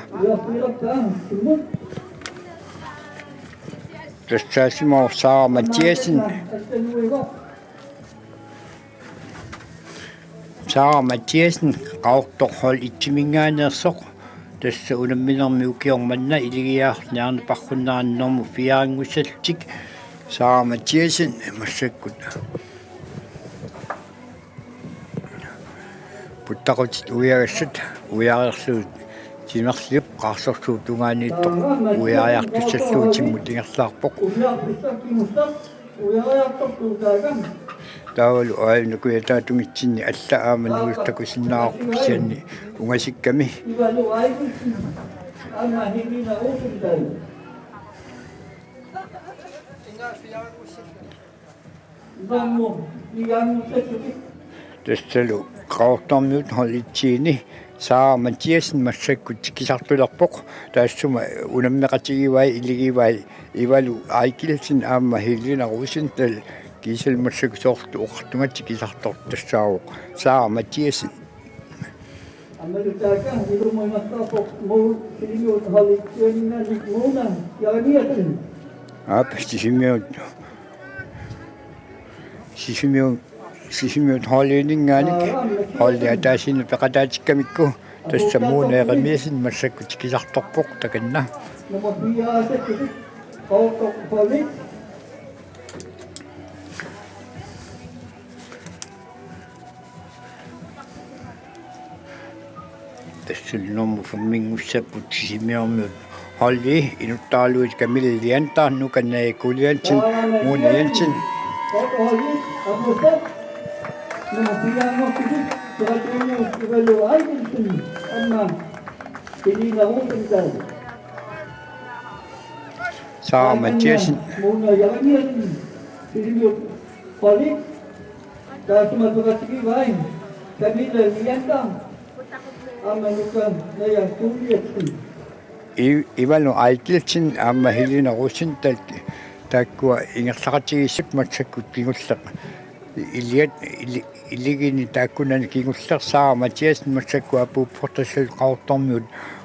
Tassaasimavoq Sara Mathiassen. Sara Mathiassen, Qaqortoq hold et-iminngaanneersoq. Tassa unamminermi ukioq manna iligiinnarniarneq parhunnerani normu fire-nngussallutik. Sara Mathiassen massakkut puttaqutit uiagassat uiariarlugit timerliup qaarsorsuup tungaaniittoq uiariartussallugu timmut ingerlaarpoq. Taavalu aajuna kujataatungitsinni alla aamma nuisoq takusinnaavarput kisianni ungasikkami. Tassalu Qaqortormiut hold et-iini Sara Mathiassen massakkut tikisartulerpoq. Taassuma unammeqatigivai, iligivai Ivalu Aakielsen aamma Helena Rosendahl kiisalu massakkut soorlu oqartunga tikisartortoq tassaavoq Sara Mathiassen. Aap, Sisimiut. Sisimiut. Sisimiut, Sisimiut holdiininngaanniit, holdi ataasiinnaq peqataatikkamikku, tassa Mona Jeremiassen massakkut tikisartorpoq takanna. Tassa normu fem-inngussapput Sisimiormiut holdi, inuttaraluit Camilla Lianta, Nuka Naja Kuliansen, Mona Jensen. Sara Mathiassen. Taassumalu peqatigivai Camilla Lianta. Aamma Nuka Naja Juliussen. I-, Ivalu Aitiltsin aamma Helena Rosenthal taakkua ingerlaqatigiissut massakkut kingulleq. Iliat, ili-, iligini taakkunani kingulleq Sara Mathiassen massakkut apuuppoq, tassalu Qaqortormiut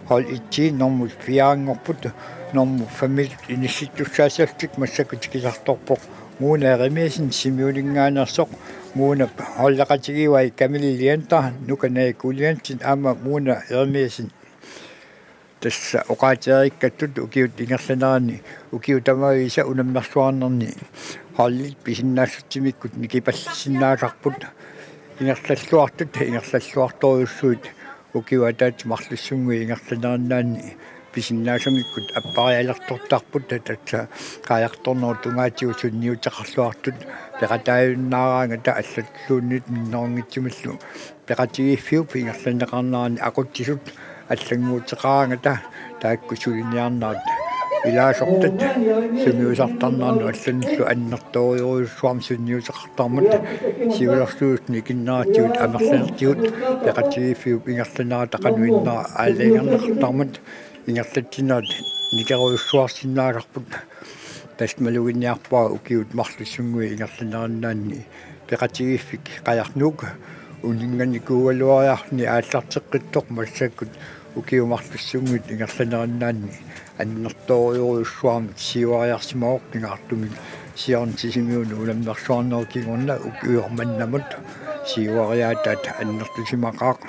hold et-i normu fire-nngorput, normu fem-itut inissittussaassallutik massakkut tikisartorpoq Mona Jeremiassen Sisimiuninngaanneersoq, Mona holdeqatigiivai Camilla Liander, Nuka Naja Juliussen aamma Mona Jeremiassen. Tassa oqaatigereerikkattut ukiut ingerlaneranni ukiut tamaviisa unammersuarnerni holdit pisinnaassutsimikkut nikipallassinnaasarput, ingerlalluartut ingerlalluartorujussuit ukiup ataatsip marlussunnguit ingerlanerinnaanni pisinnaasamikkut apparialertortarput, tassa qajartornerup tungaatigut sunniuteqarluartut peqataajunnaaraangata allatulluunniit minnerunngitsumillu peqatigiiffiup ingerlanneqarnerani aqutsisut allannguuteqaraangata taakku suliniarnerat ilaasortat sungiusartarnerannut allanillu annertoorujussuarmik sunniuteqartarmat, siulersuisut nikinneratigut amerlanertigut peqatigiiffiup ingerlanerata qanoq innera aalajangerneqartarmat ingerlatsinerat nikerujussuarsinnaasarput. Tassa maluginniarpara ukiut marlussunnguit ingerlanerinnaanni peqatigiiffik Qajarnuuk uninnganikuugaluariarluni aallarteqqittoq massakkut ukiut marlussunnguit ingerlanerinnaanni annertoorujussuarmik siuariarsimavoq, pingaartumik siorna Sisimiuni unammersuarnerup kingorna ukiormannamut siuariaataat annertusimaqaaq.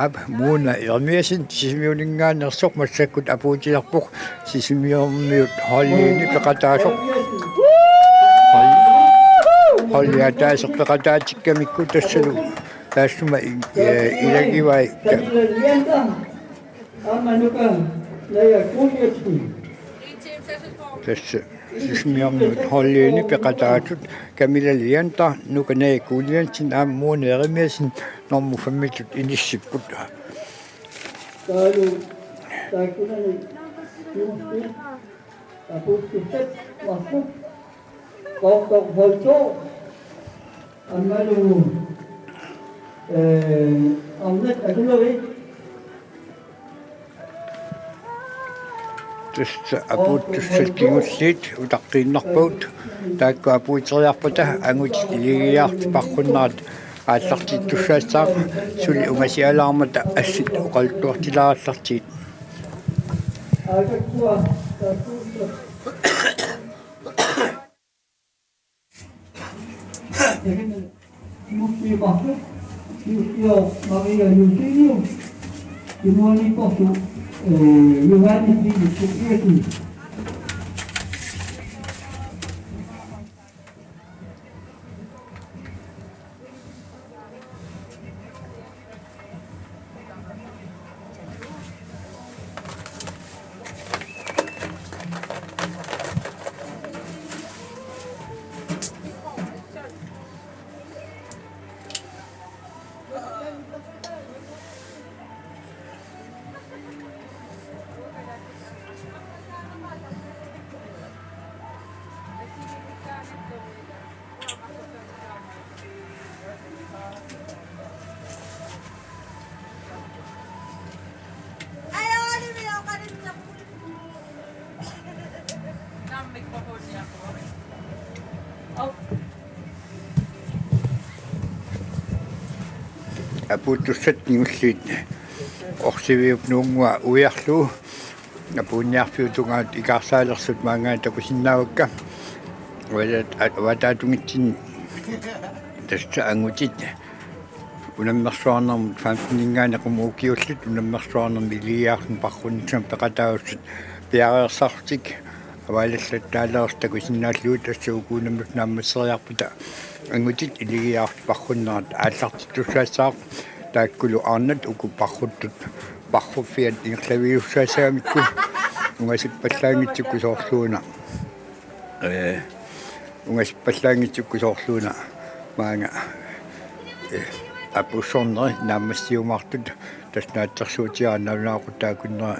Aap, Mona Jeremiassen Sisimiuninngaanneersoq massakkut apuutilerpoq Sisimiormiut holdini peqataasoq. Hold-, holdi ataaseq peqataatikkamikku tassalu taassuma i-, eh, ilagivai. Tassa Sisimiormiut holdini peqataasut Camilla Liander, Nuka Naja Juliussen aamma Mona Jeremiassen normu fem-itut inissipput. Taavalu taakkunani Jussi, apuuttussat Markuk, Qaqortoq Holto, aammalu, eh, Arnat Akuleri. Tassa apuuttussat kingulliit utaqqiinnarpagut, taakku apuuteriarpata angutit iligiiaartut paqqunnerat aallartittussaassaaq, suli ungasialaarmata assit oqaluttuartilaarallartigit. Aakakkua taakkuupput. Jussi Markuk, Jussi Maria Jusinius, Simoni Portu, eh, Johannes Vinus Tobiasen. Apuuttussat kingulliit Orsiviup nuunngua uiarlugu apuunniarfiup tungaanut ikaarsaalersut maanngaanniit takusinnaavakka. Avatat-, avataatunngitsinni tassa angutit unammersuarnermut femten-inngaanniit qummut ukiullit unammersuarnermi iligiartut paqqunnissamut peqataavussat piareersarlutik avaallattaalersut takusinnaallugit, tassa uku unammisut naammasseriarpata angutit iligiartut paqqunnerat aallartittussaassaaq, taakkulu arnat uku paqquttussat paqquffiat ingerlaviussaassagamikku ungasippallaanngitsukkut soorluuna. Eh, ungasippallaanngitsukkut soorluuna maanga, eh, apuussorneri naammassiumaartut, tassa naatsorsuutigaara nalunaaqutaq akunnera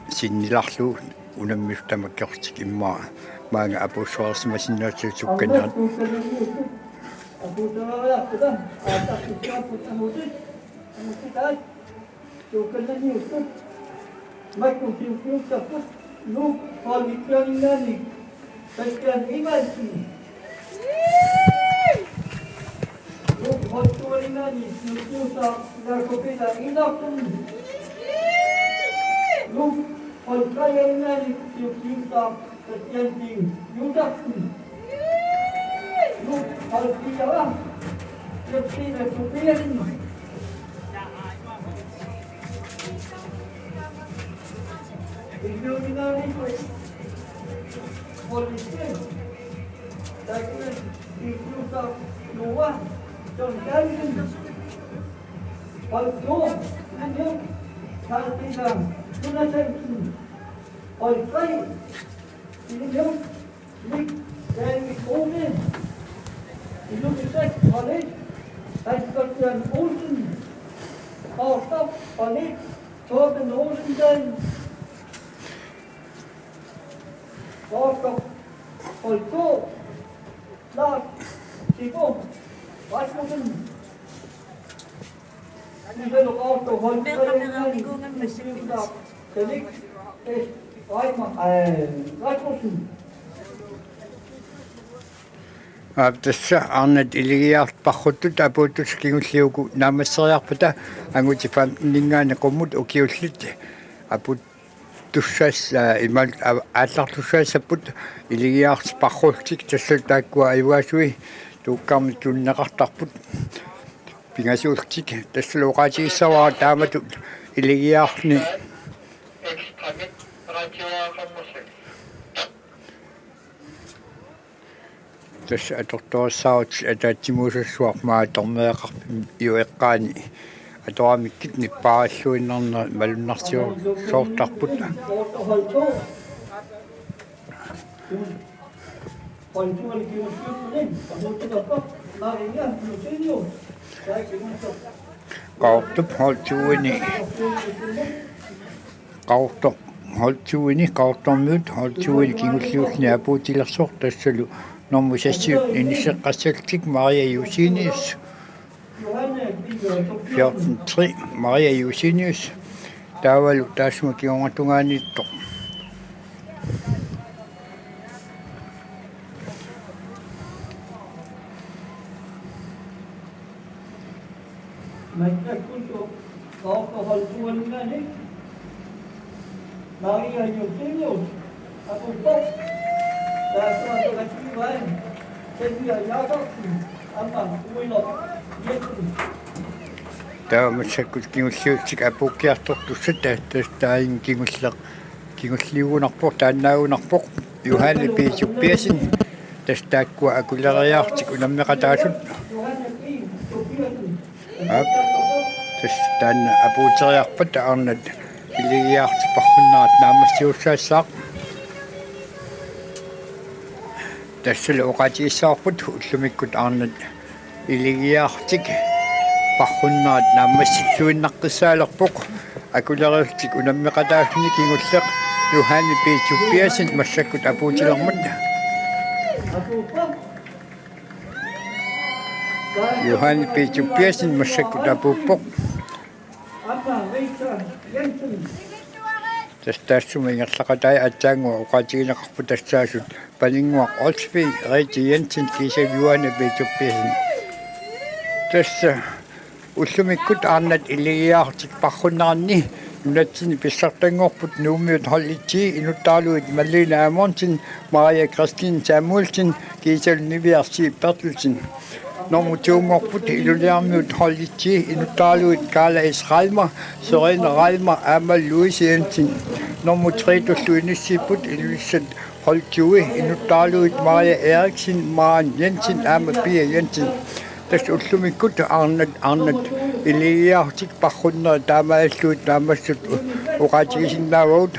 sinnilaarlugu unammisut tamakkerlutik immaqa maanga apuussoreersimasinnaasut sukkanerat. Apuuteriarput, aa, aallartittarput angutit, angutitaat, suukannaniuttut, makku siukiussarput, Luuk Holmikkianinngaanniit, Kristian Ingvaldsen. Luuk Holmikkianinngaanniit, siukiussaq Jakobina Enoksen. Luuk Holmikkianinngaanniit, siukiussaq Kristian Pihl Josefsen. Luuk Holmikkianinngaanniit, Kristian Tobiassen. Iluuminaaniku Politi. Takmen Iluusa Noah John Daniel. Palto Daniel. Kalpisa Jonathan. Paltai Daniel. Nick David Olsen. Iluusa Palais. Hans Christian Olsen. Palto Palais. Torben Olsen. Qaartoq Holko, Lars Timo Rasmussen. Iselo Qaartoq Holko, Felix S. Reimer, øh, Rasmussen. Aap, tassa arnat iligiartut parruttut apuuttut kingulliit uku naammasseriarpata angutit femteninngaanniit qummut ukiullit apuuttussaas-, aa, imaal-, aa, aallartussaassapput iligiartut parrullutik, tassa taakkua ajugaasui tuukkarmik tunineqartarput pingasuullutik. Tassalu oqaatigissavara taamatut iligiartuni. Tassa atortorissaarutit ataatsimuussassuarmik atorneqarpimmi eqqaani atoramikkit nippaarilluinnarnerit malunnarsior-, soortarput. Qaartup holduini Qaartoq holduini, Qaartormiut holduini kingulliulluni apuutilersoq, tassalu normu seks-iut inisseqqassallutik Maria Jusinius, fjorten tre, Maria Jusinius, taavalu taassuma kingornatungaaniittoq. Massakkut Qaartoq holduaninngaanniit Maria Jusinius apuuppoq. Taassuma peqatigivaat Sylvia Jakobsen aamma Uiloq Jensen. Taava massakkut kingulliullutik apuukkiartortussat ta-, ta-, taanna kingulleq, kingulliugunarpoq, taannaagunarpoq Johanne P. Tobiassen, tassa taakkua akuleriarlutik unammeqataasut. Aap, tassa taanna apuuteriarpata arnat iligiartut parrunnerat naammassisussaassaaq. Tassalu oqaatigissavarput ullumikkut arnat iligiartut parrunnerat naammassilluinnaqqissaalerpoq. Akuleriarlutik unammeqataasuni kingulleq Johanne P. Tobiassen massakkut apuutilermat. Johanne P. Tobiassen massakkut apuuppoq. Tassa taassuma ingerlaqatai aatsaannguaq oqaatigineqarput tassaasut Paninnguaq Olsvig, Rete Jensen kiisalu Johanne P. Tobiassen. Tassa ullumikkut arnat iligiartut parrunneranni nunatsinni pissartanngorput Nuummiut hold et-i inuttaarlugit Malene Amundsen, Maria Christine Samuelsen kiisalu Niviaq C. Berthelsen. Normu to-nngorput Ilulissarmiut hold et-i inuttaarlugit Karla S. Reimer, Sørine Reimer aamma Louise Jensen. Normu tre-tullu inissiipput Ilulissat hold to-i inuttaarlugit Maria Eriksen, Maren Jensen aamma Pia Jensen. Tassa ullumikkut arnat, arnat iligiartut parrunnerat taamaalillugit naammassisut oqaatigisinnaavagut.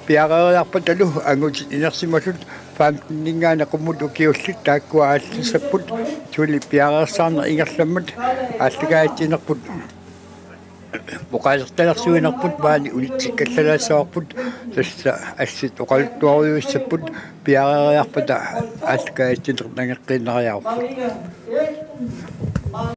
Piareeriarpatalu angutit inersimasut femteninngaanniit qummut ukiullit taakkua aallassapput, suli piareersaarneq ingerlammat aallakaatitsinerput. Oqaasertalersuinerput maani unitsikkallarsuarput, tassa assit oqaluttuarujussuupput, piareeriarpata aallakaatitsineq nangeqqiinnariarput.